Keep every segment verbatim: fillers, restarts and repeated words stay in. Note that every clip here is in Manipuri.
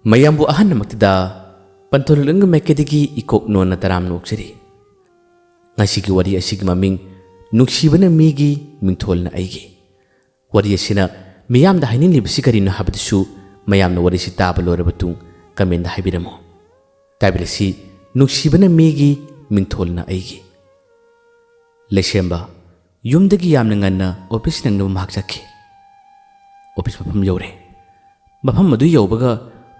ꯃꯌꯥꯝꯕꯨ ꯑꯍꯟꯅꯃꯛꯇꯗ ꯄꯟꯊꯨꯡꯂꯣꯟꯒꯤ ꯃꯥꯏꯀꯩꯗꯒꯤ ꯏꯀꯣꯛ ꯅꯣꯟꯅ ꯇꯔꯥꯝꯅ ꯑꯣꯛꯆꯔꯤ꯫ ꯉꯁꯤꯒꯤ ꯋꯥꯔꯤ ꯑꯁꯤꯒꯤ ꯃꯃꯤꯡ ꯅꯨꯡꯁꯤꯕꯅ ꯃꯤꯒꯤ, ꯃꯤꯡꯊꯣꯜꯅ ꯑꯩꯒꯤ꯫ ꯋꯥꯔꯤ ꯑꯁꯤꯅ ꯃꯤꯌꯥꯝꯗ ꯍꯥꯏꯅꯤꯡꯂꯤꯕꯁꯤ ꯀꯔꯤꯅꯣ ꯍꯥꯏꯕꯗꯨꯁꯨ ꯃꯌꯥꯝꯅ ꯋꯥꯔꯤꯁꯤ ꯇꯥꯕ ꯂꯣꯏꯔꯕ ꯇꯨꯡ ꯀꯃꯦꯟꯗ ꯍꯥꯏꯕꯤꯔꯝꯃꯨ꯫ ꯇꯥꯕꯤꯔꯁꯤ, ꯅꯨꯡꯁꯤꯕꯅ ꯃꯤꯒꯤ, ꯃꯤꯡꯊꯣꯜꯅ ꯑꯩꯒꯤ꯫ ꯂꯩꯁꯦꯝꯕ ꯌꯨꯝꯗꯒꯤ ꯌꯥꯝꯅ ꯉꯟꯅ ꯑꯣꯐꯤꯁ ꯅꯪꯅꯕ ꯃꯍꯥꯛ ꯆꯠꯈꯤ꯫ ꯑꯣꯐꯤꯁ ꯃꯐꯝ ꯌꯧꯔꯦ꯫ ꯃꯐꯝ ꯑꯗꯨ ꯌꯧꯕꯒ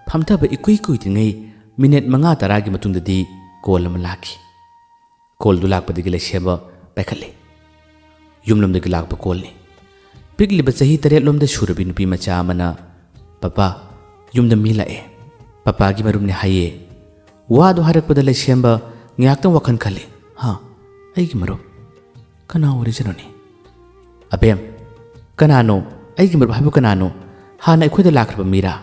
ꯐꯝꯊꯕ ꯏꯀꯨꯏ ꯀꯨꯏꯗ꯭ꯔꯤꯉꯩ ꯃꯤꯅꯤꯠ ꯃꯉꯥ ꯇꯔꯥꯒꯤ ꯃꯇꯨꯡꯗꯗꯤ ꯀꯣꯜ ꯑꯃ ꯂꯥꯛꯈꯤ꯫ ꯀꯣꯜꯗꯨ ꯂꯥꯛꯄꯗꯒꯤ ꯂꯩꯁꯦꯝꯕ ꯄꯥꯏꯈꯠꯂꯦ꯫ ꯌꯨꯝꯂꯣꯝꯗꯒꯤ ꯂꯥꯛꯄ ꯀꯣꯜꯅꯤ꯫ ꯄꯤꯛꯂꯤꯕ ꯆꯍꯤ ꯇꯔꯦꯠ ꯂꯣꯝꯗ ꯁꯨꯔꯕꯤ ꯅꯨꯄꯤ ꯃꯆꯥ ꯑꯃꯅ, "ꯄꯄꯥ, ꯌꯨꯝꯗ ꯃꯤ ꯂꯥꯛꯑꯦ꯫ ꯄꯄꯥꯒꯤ ꯃꯔꯨꯞꯅꯦ ꯍꯥꯏꯌꯦ꯫" ꯋꯥꯗꯨ ꯍꯥꯏꯔꯛꯄꯗ ꯂꯩꯁꯦꯝꯕ ꯉꯥꯏꯍꯥꯛꯇꯪ ꯋꯥꯈꯜ ꯈꯜꯂꯤ꯫ "ꯍꯥ? ꯑꯩꯒꯤ ꯃꯔꯨꯞ? ꯀꯅꯥ ꯑꯣꯏꯔꯤꯖꯥꯠꯅꯣꯅꯦ? ꯑꯕꯦꯝ, ꯀꯅꯥꯅꯣ? ꯑꯩꯒꯤ ꯃꯔꯨꯞ ꯍꯥꯏꯕꯨ ꯀꯅꯥꯅꯣ? ꯍꯥꯟꯅ ꯑꯩꯈꯣꯏꯗ ꯂꯥꯛꯈ꯭ꯔꯕ ꯃꯤꯔꯥ?"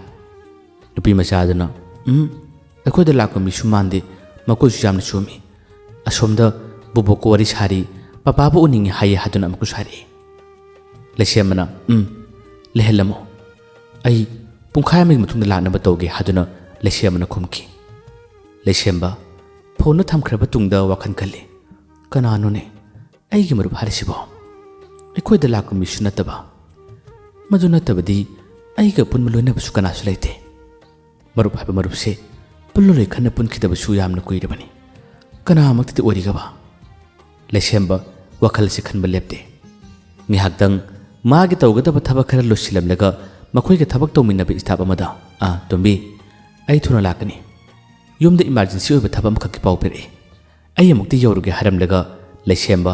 ꯅꯨꯄꯤ ꯃꯆꯥꯗꯨꯅ, "ꯎꯝ, ꯑꯩꯈꯣꯏꯗ ꯂꯥꯛꯄ ꯃꯤꯁꯨ ꯃꯥꯟꯗꯦ, ꯃꯈꯣꯏꯁꯨ ꯌꯥꯝꯅ ꯆꯣꯝꯃꯤ꯫ ꯑꯁꯣꯝꯗ ꯕꯣꯕꯣꯛꯀ ꯋꯥꯔꯤ ꯁꯥꯔꯤ, ꯄꯄꯥꯕꯨ ꯎꯅꯤꯡꯉꯤ ꯍꯥꯏꯌꯦ" ꯍꯥꯏꯗꯨꯅ ꯑꯃꯨꯛꯀꯁꯨ ꯍꯥꯏꯔꯛꯏ꯫ ꯂꯩꯁꯦꯝꯕꯅ, "ꯎꯝ, ꯂꯩꯍꯜꯂꯝꯃꯣ꯫ ꯑꯩ ꯄꯨꯡꯈꯥꯏ ꯑꯃꯒꯤ ꯃꯇꯨꯡꯗ ꯂꯥꯛꯅꯕ ꯇꯧꯒꯦ" ꯍꯥꯏꯗꯨꯅ ꯂꯩꯁꯦꯝꯕꯅ ꯈꯨꯝꯈꯤ꯫ ꯂꯩꯁꯦꯝꯕ ꯐꯣꯟꯗꯨ ꯊꯝꯈ꯭ꯔꯕ ꯇꯨꯡꯗ ꯋꯥꯈꯜ ꯈꯜꯂꯤ, "ꯀꯅꯥꯅꯣꯅꯦ ꯑꯩꯒꯤ ꯃꯔꯨꯞ ꯍꯥꯏꯔꯤꯁꯤꯕꯣ? ꯑꯩꯈꯣꯏꯗ ꯂꯥꯛꯄ ꯃꯤꯁꯨ ꯅꯠꯇꯕ꯫ ꯃꯗꯨ ꯅꯠꯇꯕꯗꯤ ꯑꯩꯒ ꯄꯨꯟꯕ ꯂꯣꯏꯅꯕꯁꯨ ꯀꯅꯥꯁꯨ ꯂꯩꯇꯦ꯫ ꯃꯔꯨꯞ ꯍꯥꯏꯕ ꯃꯔꯨꯞꯁꯦ ꯄꯨꯜꯂꯔꯣꯏ ꯈꯟꯅ ꯄꯨꯟꯈꯤꯗꯕꯁꯨ ꯌꯥꯝꯅ ꯀꯨꯏꯔꯕꯅꯤ꯫ ꯀꯅꯥꯃꯛꯇꯗꯤ ꯑꯣꯏꯔꯤꯒꯕ?" ꯂꯩꯁꯦꯝꯕ ꯋꯥꯈꯜꯁꯦ ꯈꯟꯕ ꯂꯦꯞꯇꯦ꯫ ꯉꯥꯏꯍꯥꯛꯇꯪ ꯃꯥꯒꯤ ꯇꯧꯒꯗꯕ ꯊꯕꯛ ꯈꯔ ꯂꯣꯏꯁꯤꯜꯂꯝꯂꯒ ꯃꯈꯣꯏꯒ ꯊꯕꯛ ꯇꯧꯃꯤꯟꯅꯕ ꯏꯁꯇꯥꯐ ꯑꯃꯗ, "ꯑꯥ, ꯇꯣꯝꯕꯤ, ꯑꯩ ꯊꯨꯅ ꯂꯥꯛꯀꯅꯤ꯫ ꯌꯨꯝꯗ ꯏꯃꯥꯔꯖꯦꯟꯁꯤ ꯑꯣꯏꯕ ꯊꯕꯛ ꯑꯃꯈꯛꯀꯤ ꯄꯥꯎ ꯄꯤꯔꯛꯏ꯫ ꯑꯩ ꯑꯃꯨꯛꯇ ꯌꯧꯔꯨꯒꯦ" ꯍꯥꯏꯔꯝꯂꯒ ꯂꯩꯁꯦꯝꯕ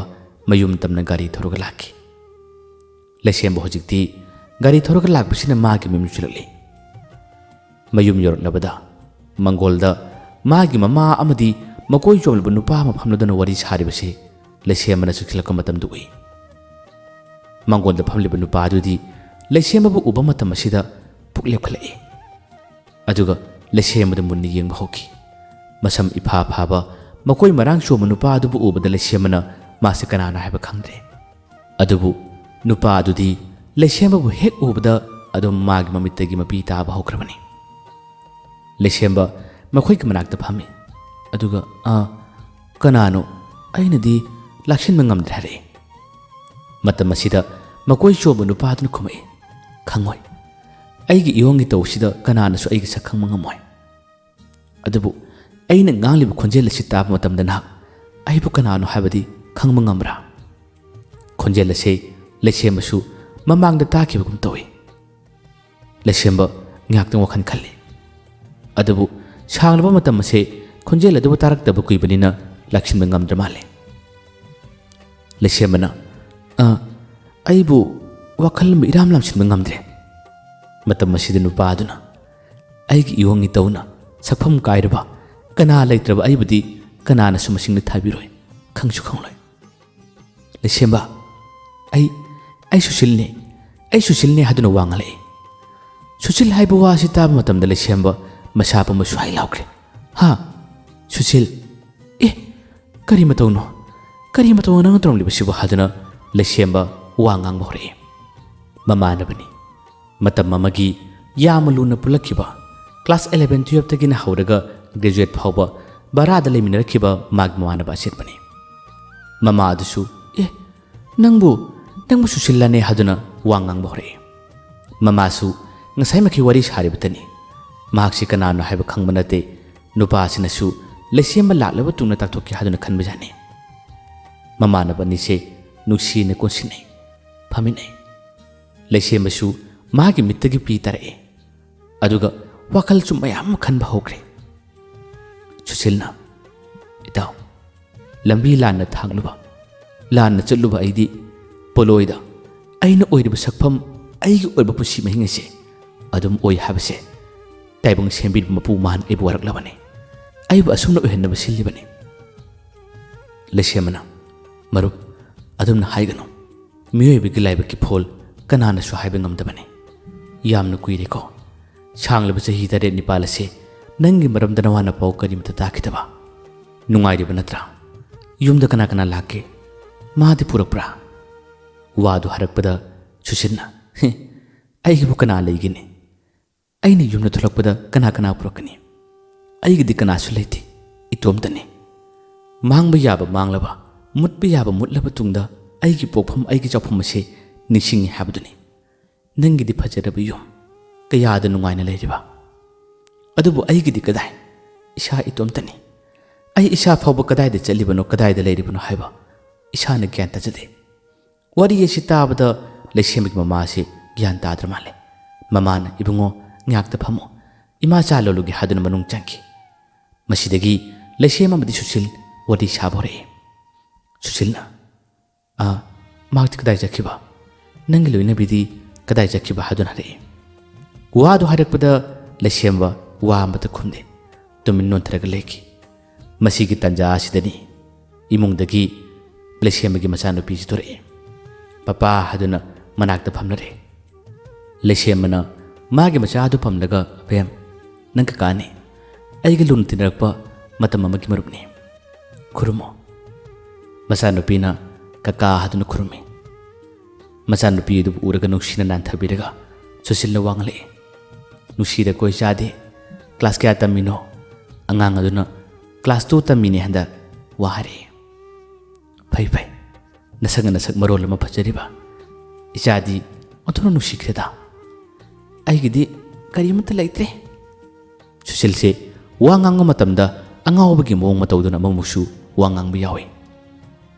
ꯃꯌꯨꯝ ꯇꯝꯅ ꯒꯥꯔꯤ ꯊꯧꯔꯒ ꯂꯥꯛꯈꯤ꯫ ꯂꯩꯁꯦꯝꯕ ꯍꯧꯖꯤꯛꯇꯤ ꯒꯥꯔꯤ ꯊꯧꯔꯒ ꯂꯥꯛꯄꯁꯤꯅ ꯃꯥꯒꯤ ꯃꯌꯨꯝ ꯌꯧꯁꯤꯜꯂꯛꯂꯤ꯫ ꯃꯌꯨꯝ ꯌꯧꯔꯛꯂꯕꯗ ꯃꯪꯒꯣꯜꯗ ꯃꯥꯒꯤ ꯃꯃꯥ ꯑꯃꯗꯤ ꯃꯀꯣꯏ ꯆꯣꯝꯂꯕ ꯅꯨꯄꯥ ꯑꯃ ꯐꯝꯂꯗꯨꯅ ꯋꯥꯔꯤ ꯁꯥꯔꯤꯕꯁꯤ ꯂꯩꯁꯦꯝꯕꯅ ꯆꯪꯁꯤꯜꯂꯛꯄ ꯃꯇꯝꯗ ꯎꯏ꯫ ꯃꯪꯒꯣꯜꯗ ꯐꯝꯂꯤꯕ ꯅꯨꯄꯥ ꯑꯗꯨꯗꯤ ꯂꯩꯁꯦꯝꯕꯕꯨ ꯎꯕ ꯃꯇꯝ ꯑꯁꯤꯗ ꯄꯨꯛ ꯂꯦꯞꯈꯠꯂꯛꯏ꯫ ꯑꯗꯨꯒ ꯂꯩꯁꯦꯝꯕꯗ ꯃꯨꯟꯅ ꯌꯦꯡꯕ ꯍꯧꯈꯤ꯫ ꯃꯁꯝ ꯏꯐꯥ ꯐꯥꯕ, ꯃꯀꯣꯏ ꯃꯔꯥꯡ ꯆꯣꯝꯕ ꯅꯨꯄꯥ ꯑꯗꯨꯕꯨ ꯎꯕꯗ ꯂꯩꯁꯦꯝꯕꯅ ꯃꯥꯁꯦ ꯀꯅꯥꯅꯣ ꯍꯥꯏꯕ ꯈꯪꯗ꯭ꯔꯦ꯫ ꯑꯗꯨꯕꯨ ꯅꯨꯄꯥ ꯑꯗꯨꯗꯤ ꯂꯩꯁꯦꯝꯕꯕꯨ ꯍꯦꯛ ꯎꯕꯗ ꯑꯗꯨꯝ ꯃꯥꯒꯤ ꯃꯃꯤꯠꯇꯒꯤ ꯃꯄꯤ ꯇꯥꯕ ꯍꯧꯈ꯭ꯔꯕꯅꯤ꯫ ꯂꯩꯁꯦꯝꯕ ꯃꯈꯣꯏꯒꯤ ꯃꯅꯥꯛꯇ ꯐꯝꯃꯤ꯫ ꯑꯗꯨꯒ "ꯑꯥ, ꯀꯅꯥꯅꯣ? ꯑꯩꯅꯗꯤ ꯂꯥꯛꯁꯤꯟꯕ ꯉꯝꯗ꯭ꯔꯦ" ꯍꯥꯏꯔꯛꯏ꯫ ꯃꯇꯝ ꯑꯁꯤꯗ ꯃꯀꯣꯏ ꯆꯣꯝꯕ ꯅꯨꯄꯥꯗꯨꯅ ꯈꯨꯝꯃꯛꯏ, "ꯈꯪꯉꯣꯏ꯫ ꯑꯩꯒꯤ ꯏꯌꯣꯡꯒꯤ ꯇꯧꯁꯤꯗ ꯀꯅꯥꯅꯁꯨ ꯑꯩꯒꯤ ꯁꯛ ꯈꯪꯕ ꯉꯝꯃꯣꯏ꯫ ꯑꯗꯨꯕꯨ ꯑꯩꯅ ꯉꯥꯡꯂꯤꯕ ꯈꯣꯟꯖꯦꯜ ꯑꯁꯤ ꯇꯥꯕ ꯃꯇꯝꯗ ꯅꯍꯥꯛ ꯑꯩꯕꯨ ꯀꯅꯥꯅꯣ ꯍꯥꯏꯕꯗꯤ ꯈꯪꯕ ꯉꯝꯕ꯭ꯔꯥ?" ꯈꯣꯟꯖꯦꯜ ꯑꯁꯤ ꯂꯩꯁꯦꯝꯕꯁꯨ ꯃꯃꯥꯡꯗ ꯇꯥꯈꯤꯕꯒꯨꯝ ꯇꯧꯏ꯫ ꯂꯩꯁꯦꯝꯕ ꯉꯥꯏꯍꯥꯛꯇꯪ ꯋꯥꯈꯜ ꯈꯜꯂꯤ꯫ ꯑꯗꯨꯕꯨ ꯁꯥꯡꯂꯕ ꯃꯇꯝ ꯑꯁꯦ ꯈꯣꯟꯖꯦꯜ ꯑꯗꯨꯕꯨ ꯇꯥꯔꯛꯇꯕ ꯀꯨꯏꯕꯅꯤꯅ ꯂꯥꯛꯁꯤꯟꯕ ꯉꯝꯗ꯭ꯔ ꯃꯥꯜꯂꯦ꯫ ꯂꯩꯁꯦꯝꯕꯅ, "ꯑ, ꯑꯩꯕꯨ ꯋꯥꯈꯜ ꯑꯃ ꯏꯔꯥꯝ ꯂꯥꯝꯁꯤꯟꯕ ꯉꯝꯗ꯭ꯔꯦ꯫" ꯃꯇꯝ ꯑꯁꯤꯗ ꯅꯨꯄꯥ ꯑꯗꯨꯅ, "ꯑꯩꯒꯤ ꯏꯌꯣꯡ ꯏꯇꯧꯅ ꯁꯛꯐꯝ ꯀꯥꯏꯔꯕ, ꯀꯅꯥ ꯂꯩꯇ꯭ꯔꯕ ꯑꯩꯕꯨꯗꯤ ꯀꯅꯥꯅꯁꯨ ꯃꯁꯤꯡꯗ ꯊꯥꯕꯤꯔꯣꯏ, ꯈꯪꯁꯨ ꯈꯪꯂꯣꯏ꯫" "ꯂꯩꯁꯦꯝꯕ, ꯑꯩ, ꯑꯩ ꯁꯨꯁꯤꯜꯅꯦ, ꯑꯩ ꯁꯨꯁꯤꯜꯅꯦ" ꯍꯥꯏꯗꯨꯅ ꯋꯥ ꯉꯥꯡꯂꯛꯏ꯫ ꯁꯨꯁꯤꯜ ꯍꯥꯏꯕ ꯋꯥ ꯑꯁꯤ ꯇꯥꯕ ꯃꯇꯝꯗ ꯂꯩꯁꯦꯝꯕ ꯃꯁꯥ ꯄꯨꯝꯕ ꯁ꯭ꯋꯥꯏ ꯂꯥꯎꯈ꯭ꯔꯦ꯫ "ꯍꯥ? ꯁꯨꯁꯤꯜ? ꯑꯦ, ꯀꯔꯤ ꯃꯇꯧꯅꯣ? ꯀꯔꯤ ꯃꯇꯧꯅꯣ ꯅꯪꯅ ꯇꯧꯔꯝꯂꯤꯕꯁꯤꯕꯨ?" ꯍꯥꯏꯗꯨꯅ ꯂꯩꯁꯦꯝꯕ ꯋꯥ ꯉꯥꯡꯕ ꯍꯧꯔꯛꯏ꯫ ꯃꯃꯥꯟꯅꯕꯅꯤ꯫ ꯃꯇꯝ ꯑꯃꯒꯤ ꯌꯥꯝꯅ ꯂꯨꯅ ꯄꯨꯜꯂꯛꯈꯤꯕ, class eleven twelve ꯇꯒꯤꯅ ꯍꯧꯔꯒ graduate ꯐꯥꯎꯕ ꯚꯔꯥꯗ ꯂꯩꯃꯤꯟꯅꯔꯛꯈꯤꯕ ꯃꯥꯒꯤ ꯃꯃꯥꯟꯅꯕ ꯑꯆꯦꯠꯄꯅꯤ꯫ ꯃꯃꯥ ꯑꯗꯨꯁꯨ, "ꯑꯦ, ꯅꯪꯕꯨ, ꯅꯪꯕꯨ ꯁꯨꯁꯤꯜꯂꯅꯦ?" ꯍꯥꯏꯗꯨꯅ ꯋꯥ ꯉꯥꯡꯕ ꯍꯧꯔꯛꯏ꯫ ꯃꯃꯥꯁꯨ ꯉꯁꯥꯏꯃꯛꯀꯤ ꯋꯥꯔꯤ ꯁꯥꯔꯤꯕꯇꯅꯤ꯫ ꯃꯍꯥꯛꯁꯤ ꯀꯅꯥꯅꯣ ꯍꯥꯏꯕ ꯈꯪꯕ ꯅꯠꯇꯦ꯫ ꯅꯨꯄꯥꯁꯤꯅꯁꯨ ꯂꯩꯁꯦꯝꯕ ꯂꯥꯛꯂꯕ ꯇꯨꯡꯅ ꯇꯥꯛꯊꯣꯛꯀꯦ ꯍꯥꯏꯗꯨꯅ ꯈꯟꯕꯖꯥꯠꯅꯤ꯫ ꯃꯃꯥꯟꯅꯕ ꯑꯅꯤꯁꯦ ꯅꯨꯡꯁꯤꯅ ꯀꯣꯟꯁꯤꯟꯅꯩ, ꯐꯝꯃꯤꯟꯅꯩ꯫ ꯂꯩꯁꯦꯝꯕꯁꯨ ꯃꯥꯒꯤ ꯃꯤꯠꯇꯒꯤ ꯄꯤ ꯇꯥꯔꯛꯏ꯫ ꯑꯗꯨꯒ ꯋꯥꯈꯜꯁꯨ ꯃꯌꯥꯝ ꯑꯃ ꯈꯟꯕ ꯍꯧꯈ꯭ꯔꯦ꯫ ꯁꯨꯁꯤꯜꯅ, "ꯏꯇꯥꯎ, ꯂꯝꯕꯤ ꯂꯥꯟꯅ ꯊꯥꯡꯂꯨꯕ, ꯂꯥꯟꯅ ꯆꯠꯂꯨꯕ ꯑꯩꯗꯤ ꯄꯣꯂꯣꯏꯗ ꯑꯩꯅ ꯑꯣꯏꯔꯤꯕ ꯁꯛꯐꯝ, ꯑꯩꯒꯤ ꯑꯣꯏꯕ ꯄꯨꯟꯁꯤ ꯃꯍꯤꯡ ꯑꯁꯦ ꯑꯗꯨꯝ ꯑꯣꯏ ꯍꯥꯏꯕꯁꯦ ꯇꯥꯏꯕꯪ ꯁꯦꯝꯕꯤꯕ ꯃꯄꯨ ꯃꯥꯅ ꯑꯩꯕꯨ ꯋꯥꯔꯛꯂꯕꯅꯤ, ꯑꯩꯕꯨ ꯑꯁꯨꯝꯅ ꯑꯣꯏꯍꯟꯅꯕ ꯁꯤꯜꯂꯤꯕꯅꯤ꯫" ꯂꯩꯁꯦꯝꯕꯅ, "ꯃꯔꯨꯞ, ꯑꯗꯨꯝꯅ ꯍꯥꯏꯒꯅꯨ꯫ ꯃꯤꯑꯣꯏꯕꯒꯤ ꯂꯥꯏꯕꯛꯀꯤ ꯐꯣꯜ ꯀꯅꯥꯅꯁꯨ ꯍꯥꯏꯕ ꯉꯝꯗꯕꯅꯤ꯫ ꯌꯥꯝꯅ ꯀꯨꯏꯔꯦꯀꯣ, ꯁꯥꯡꯂꯕ ꯆꯍꯤ ꯇꯔꯦꯠ ꯅꯤꯄꯥꯜ ꯑꯁꯦ ꯅꯪꯒꯤ ꯃꯔꯝꯗ ꯅꯋꯥ ꯅꯄꯥꯎ ꯀꯔꯤꯃꯇ ꯇꯥꯈꯤꯗꯕ꯫ ꯅꯨꯡꯉꯥꯏꯔꯤꯕ ꯅꯠꯇ꯭ꯔꯥ? ꯌꯨꯝꯗ ꯀꯅꯥ ꯀꯅꯥ ꯂꯥꯛꯀꯦ? ꯃꯥꯗꯤ ꯄꯨꯔꯛꯄ꯭ꯔꯥ?" ꯋꯥꯗꯨ ꯍꯥꯏꯔꯛꯄꯗ ꯁꯨꯁꯤꯜꯅ, "ꯍꯦ, ꯑꯩꯒꯤꯕꯨ ꯀꯅꯥ ꯂꯩꯒꯦꯅꯦ? ꯑꯩꯅ ꯌꯨꯝꯗ ꯊꯣꯛꯂꯛꯄꯗ ꯀꯅꯥ ꯀꯅꯥ ꯄꯨꯔꯛꯀꯅꯤ? ꯑꯩꯒꯤꯗꯤ ꯀꯅꯥꯁꯨ ꯂꯩꯇꯦ, ꯏꯇꯣꯝꯇꯅꯤ꯫ ꯃꯥꯡꯕ ꯌꯥꯕ ꯃꯥꯡꯂꯕ, ꯃꯨꯠꯄ ꯌꯥꯕ ꯃꯨꯠꯂꯕ ꯇꯨꯡꯗ ꯑꯩꯒꯤ ꯄꯣꯛꯐꯝ, ꯑꯩꯒꯤ ꯆꯥꯎꯐꯝ ꯑꯁꯤ ꯅꯤꯡꯁꯤꯡꯉꯤ ꯍꯥꯏꯕꯗꯨꯅꯤ꯫ ꯅꯪꯒꯤꯗꯤ ꯐꯖꯔꯕ ꯌꯨꯝ, ꯀꯌꯥꯗ ꯅꯨꯡꯉꯥꯏꯅ ꯂꯩꯔꯤꯕ꯫ ꯑꯗꯨꯕꯨ ꯑꯩꯒꯤꯗꯤ ꯀꯗꯥꯏ? ꯏꯁꯥ ꯏꯇꯣꯝꯇꯅꯤ꯫ ꯑꯩ ꯏꯁꯥ ꯐꯥꯎꯕ ꯀꯗꯥꯏꯗ ꯆꯠꯂꯤꯕꯅꯣ, ꯀꯗꯥꯏꯗ ꯂꯩꯔꯤꯕꯅꯣ ꯍꯥꯏꯕ ꯏꯁꯥꯅ ꯒ꯭ꯌꯥꯟ ꯇꯥꯖꯗꯦ꯫ ꯋꯥꯔꯤ ꯑꯁꯤ ꯇꯥꯕꯗ ꯂꯩꯁꯦꯝꯕꯒꯤ ꯃꯃꯥ ꯑꯁꯤ ꯒ꯭ꯌꯥꯟ ꯇꯥꯗ꯭ꯔ ꯃꯥꯜꯂꯦ꯫ ꯃꯃꯥꯅ, "ꯏꯕꯨꯡꯉꯣ, ꯉꯥꯏꯍꯥꯛꯇ ꯐꯝꯃꯣ, ꯏꯃꯥ ꯆꯥ ꯂꯣꯜꯂꯨꯒꯦ" ꯍꯥꯏꯗꯨꯅ ꯃꯅꯨꯡ ꯆꯪꯈꯤ꯫ ꯃꯁꯤꯗꯒꯤ ꯂꯩꯁꯦꯝ ꯑꯃꯗꯤ ꯁꯨꯁꯤꯜ ꯋꯥꯔꯤ ꯁꯥꯕ ꯍꯧꯔꯛꯏ꯫ ꯁꯨꯁꯤꯜꯅ, "ꯑꯥ, ꯃꯍꯥꯛꯇꯤ ꯀꯗꯥꯏ ꯆꯠꯈꯤꯕ? ꯅꯪꯒꯤ ꯂꯣꯏꯅꯕꯤꯗꯤ ꯀꯗꯥꯏ ꯆꯠꯈꯤꯕ?" ꯍꯥꯏꯗꯨꯅ ꯍꯥꯏꯔꯛꯏ꯫ ꯋꯥꯗꯨ ꯍꯥꯏꯔꯛꯄꯗ ꯂꯩꯁꯦꯝꯕ ꯋꯥ ꯑꯃꯠꯇ ꯈꯨꯝꯗꯦ꯫ ꯇꯨꯃꯤꯟ ꯅꯣꯟꯊꯔꯒ ꯂꯩꯈꯤ꯫ ꯃꯁꯤꯒꯤ ꯇꯥꯟꯖꯥ ꯑꯁꯤꯗꯅꯤ ꯏꯃꯨꯡꯗꯒꯤ ꯂꯩꯁꯦꯝꯕꯒꯤ ꯃꯆꯥꯅꯨꯄꯤꯁꯤ ꯊꯣꯔꯛꯏ꯫ "ꯄꯄꯥ" ꯍꯥꯏꯗꯨꯅ ꯃꯅꯥꯛꯇ ꯐꯝꯂꯔꯦ꯫ ꯂꯩꯁꯦꯝꯕꯅ ꯃꯥꯒꯤ ꯃꯆꯥ ꯑꯗꯨ ꯄꯝꯂꯒ, "ꯑꯕꯦꯝ, ꯅꯪ ꯀꯀꯥꯅꯤ꯫ ꯑꯩꯒ ꯂꯨꯅ ꯇꯤꯟꯅꯔꯛꯄ ꯃꯇꯝ ꯑꯃꯒꯤ ꯃꯔꯨꯞꯅꯤ꯫ ꯈꯨꯔꯨꯝꯃꯣ꯫" ꯃꯆꯥꯅꯨꯄꯤꯅ "ꯀꯀꯥ" ꯍꯥꯏꯗꯨꯅ ꯈꯨꯔꯨꯝꯃꯤ꯫ ꯃꯆꯥꯅꯨꯄꯤ ꯑꯗꯨꯕꯨ ꯎꯔꯒ ꯅꯨꯡꯁꯤꯅ ꯅꯥꯟꯊꯕꯤꯔꯒ ꯁꯨꯁꯤꯜꯅ ꯋꯥ ꯉꯥꯡꯂꯛꯏ꯫ "ꯅꯨꯡꯁꯤꯔꯀꯣ ꯏꯆꯥꯗꯤ꯫ ꯀ꯭ꯂꯥꯁ ꯀꯌꯥ ꯇꯝꯃꯤꯅꯣ?" ꯑꯉꯥꯡ ꯑꯗꯨꯅ "ꯀ꯭ꯂꯥꯁ ꯇꯨ ꯇꯝꯃꯤꯅꯦ ꯍꯟꯗꯛ" ꯋꯥ ꯍꯥꯏꯔꯛꯏ꯫ "ꯐꯩ ꯐꯩ, ꯅꯁꯛꯅ ꯅꯁꯛ ꯃꯔꯣꯜ ꯑꯃ ꯐꯖꯔꯤꯕ꯫ ꯏꯆꯥꯗꯤ ꯑꯣꯟꯊꯣꯛꯅ ꯅꯨꯡꯁꯤꯈ꯭ꯔꯦꯗ꯫ ꯑꯩꯒꯤꯗꯤ ꯀꯔꯤꯃꯠꯇ ꯂꯩꯇ꯭ꯔꯦ꯫" ꯁꯨꯁꯤꯜꯁꯦ ꯋꯥ ꯉꯥꯡꯕ ꯃꯇꯝꯗ ꯑꯉꯥꯎꯕꯒꯤ ꯃꯑꯣꯡ ꯃꯇꯧꯗꯨꯅ ꯑꯃꯃꯨꯛꯁꯨ ꯋꯥ ꯉꯥꯡꯕ ꯌꯥꯎꯏ꯫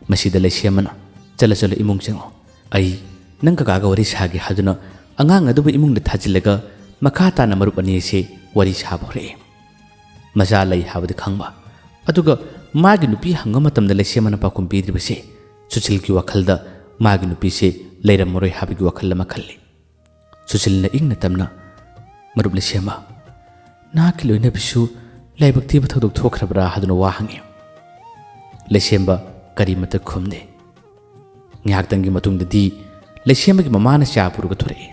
ꯃꯁꯤꯗ ꯂꯩꯁꯦꯝꯕꯅ, "ꯆꯠꯂꯣ ꯆꯠꯂꯣ, ꯏꯃꯨꯡ ꯆꯪꯉꯣ꯫ ꯑꯩ ꯅꯪ ꯀꯀꯥꯒ ꯋꯥꯔꯤ ꯁꯥꯒꯦ" ꯍꯥꯏꯗꯨꯅ ꯑꯉꯥꯡ ꯑꯗꯨꯕꯨ ꯏꯃꯨꯡꯗ ꯊꯥꯖꯤꯜꯂꯒ ꯃꯈꯥ ꯇꯥꯅ ꯃꯔꯨꯞ ꯑꯅꯤ ꯑꯁꯤ ꯋꯥꯔꯤ ꯁꯥꯕ ꯍꯧꯔꯛꯏ꯫ ꯃꯆꯥ ꯂꯩ ꯍꯥꯏꯕꯗꯤ ꯈꯪꯕ, ꯑꯗꯨꯒ ꯃꯥꯒꯤ ꯅꯨꯄꯤ ꯍꯪꯕ ꯃꯇꯝꯗ ꯂꯩꯁꯦꯝꯕꯅ ꯄꯥꯎꯈꯨꯝ ꯄꯤꯗ꯭ꯔꯤꯕꯁꯤ ꯁꯨꯁꯤꯜꯒꯤ ꯋꯥꯈꯜꯗ ꯃꯥꯒꯤ ꯅꯨꯄꯤꯁꯤ ꯂꯩꯔꯝꯃꯔꯣꯏ ꯍꯥꯏꯕꯒꯤ ꯋꯥꯈꯜ ꯑꯃ ꯈꯜꯂꯤ꯫ ꯁꯨꯁꯤꯜꯅ ꯏꯪꯅ ꯇꯞꯅ, "ꯃꯔꯨꯞ ꯂꯩꯁꯦꯝꯕ, ꯅꯍꯥꯛꯀꯤ ꯂꯣꯏꯅꯕꯤꯁꯨ ꯂꯥꯏꯕꯛ ꯊꯤꯕ ꯊꯧꯗꯣꯛ ꯊꯣꯛꯈ꯭ꯔꯕ꯭ꯔꯥ?" ꯍꯥꯏꯗꯨꯅ ꯋꯥ ꯍꯪꯉꯤ꯫ ꯂꯩꯁꯦꯝꯕ ꯀꯔꯤꯃꯠꯇ ꯈꯨꯝꯗꯦ꯫ ꯉꯥꯏꯍꯥꯛꯇꯪꯒꯤ ꯃꯇꯨꯡꯗꯗꯤ ꯂꯩꯁꯦꯝꯕꯒꯤ ꯃꯃꯥꯅ ꯆꯥ ꯄꯨꯔꯒ ꯊꯣꯔꯛꯏ꯫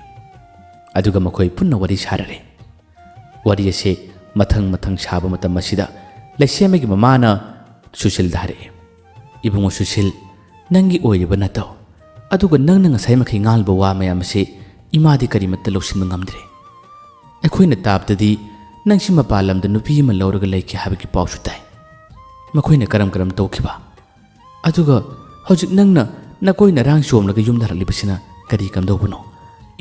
ꯑꯗꯨꯒ ꯃꯈꯣꯏ ꯄꯨꯟꯅ ꯋꯥꯔꯤ ꯁꯥꯔꯔꯦ꯫ ꯋꯥꯔꯤ ꯑꯁꯦ ꯃꯊꯪ ꯃꯊꯪ ꯁꯥꯕ ꯃꯇꯝ ꯑꯁꯤꯗ ꯂꯩꯁꯦꯝꯕꯒꯤ ꯃꯃꯥꯅ ꯁꯨꯁꯤꯜꯗ ꯍꯥꯏꯔꯛꯏ, "ꯏꯕꯨꯡꯉꯣ ꯁꯨꯁꯤꯜ, ꯅꯪꯒꯤ ꯑꯣꯏꯔꯤꯕ ꯅꯇꯧ, ꯑꯗꯨꯒ ꯅꯪꯅ ꯉꯁꯥꯏ ꯃꯈꯩ ꯉꯥꯡꯂꯤꯕ ꯋꯥ ꯃꯌꯥꯝ ꯑꯁꯤ ꯏꯃꯥꯗꯤ ꯀꯔꯤꯃꯠꯇ ꯂꯧꯁꯤꯟꯕ ꯉꯝꯗ꯭ꯔꯦ꯫ ꯑꯩꯈꯣꯏꯅ ꯇꯥꯕꯗꯗꯤ ꯅꯪꯁꯤ ꯃꯄꯥꯟ ꯂꯝꯗ ꯅꯨꯄꯤ ꯑꯃ ꯂꯧꯔꯒ ꯂꯩꯈꯤ ꯍꯥꯏꯕꯒꯤ ꯄꯥꯎꯁꯨ ꯇꯥꯏ꯫ ꯃꯈꯣꯏꯅ ꯀꯔꯝ ꯀꯔꯝ ꯇꯧꯈꯤꯕ? ꯑꯗꯨꯒ ꯍꯧꯖꯤꯛ ꯅꯪꯅ ꯅꯀꯣꯏ ꯅꯔꯥꯡ ꯆꯣꯝꯂꯒ ꯌꯨꯝꯗ ꯍꯜꯂꯛꯂꯤꯕꯁꯤꯅ ꯀꯔꯤ ꯀꯝꯗꯧꯕꯅꯣ?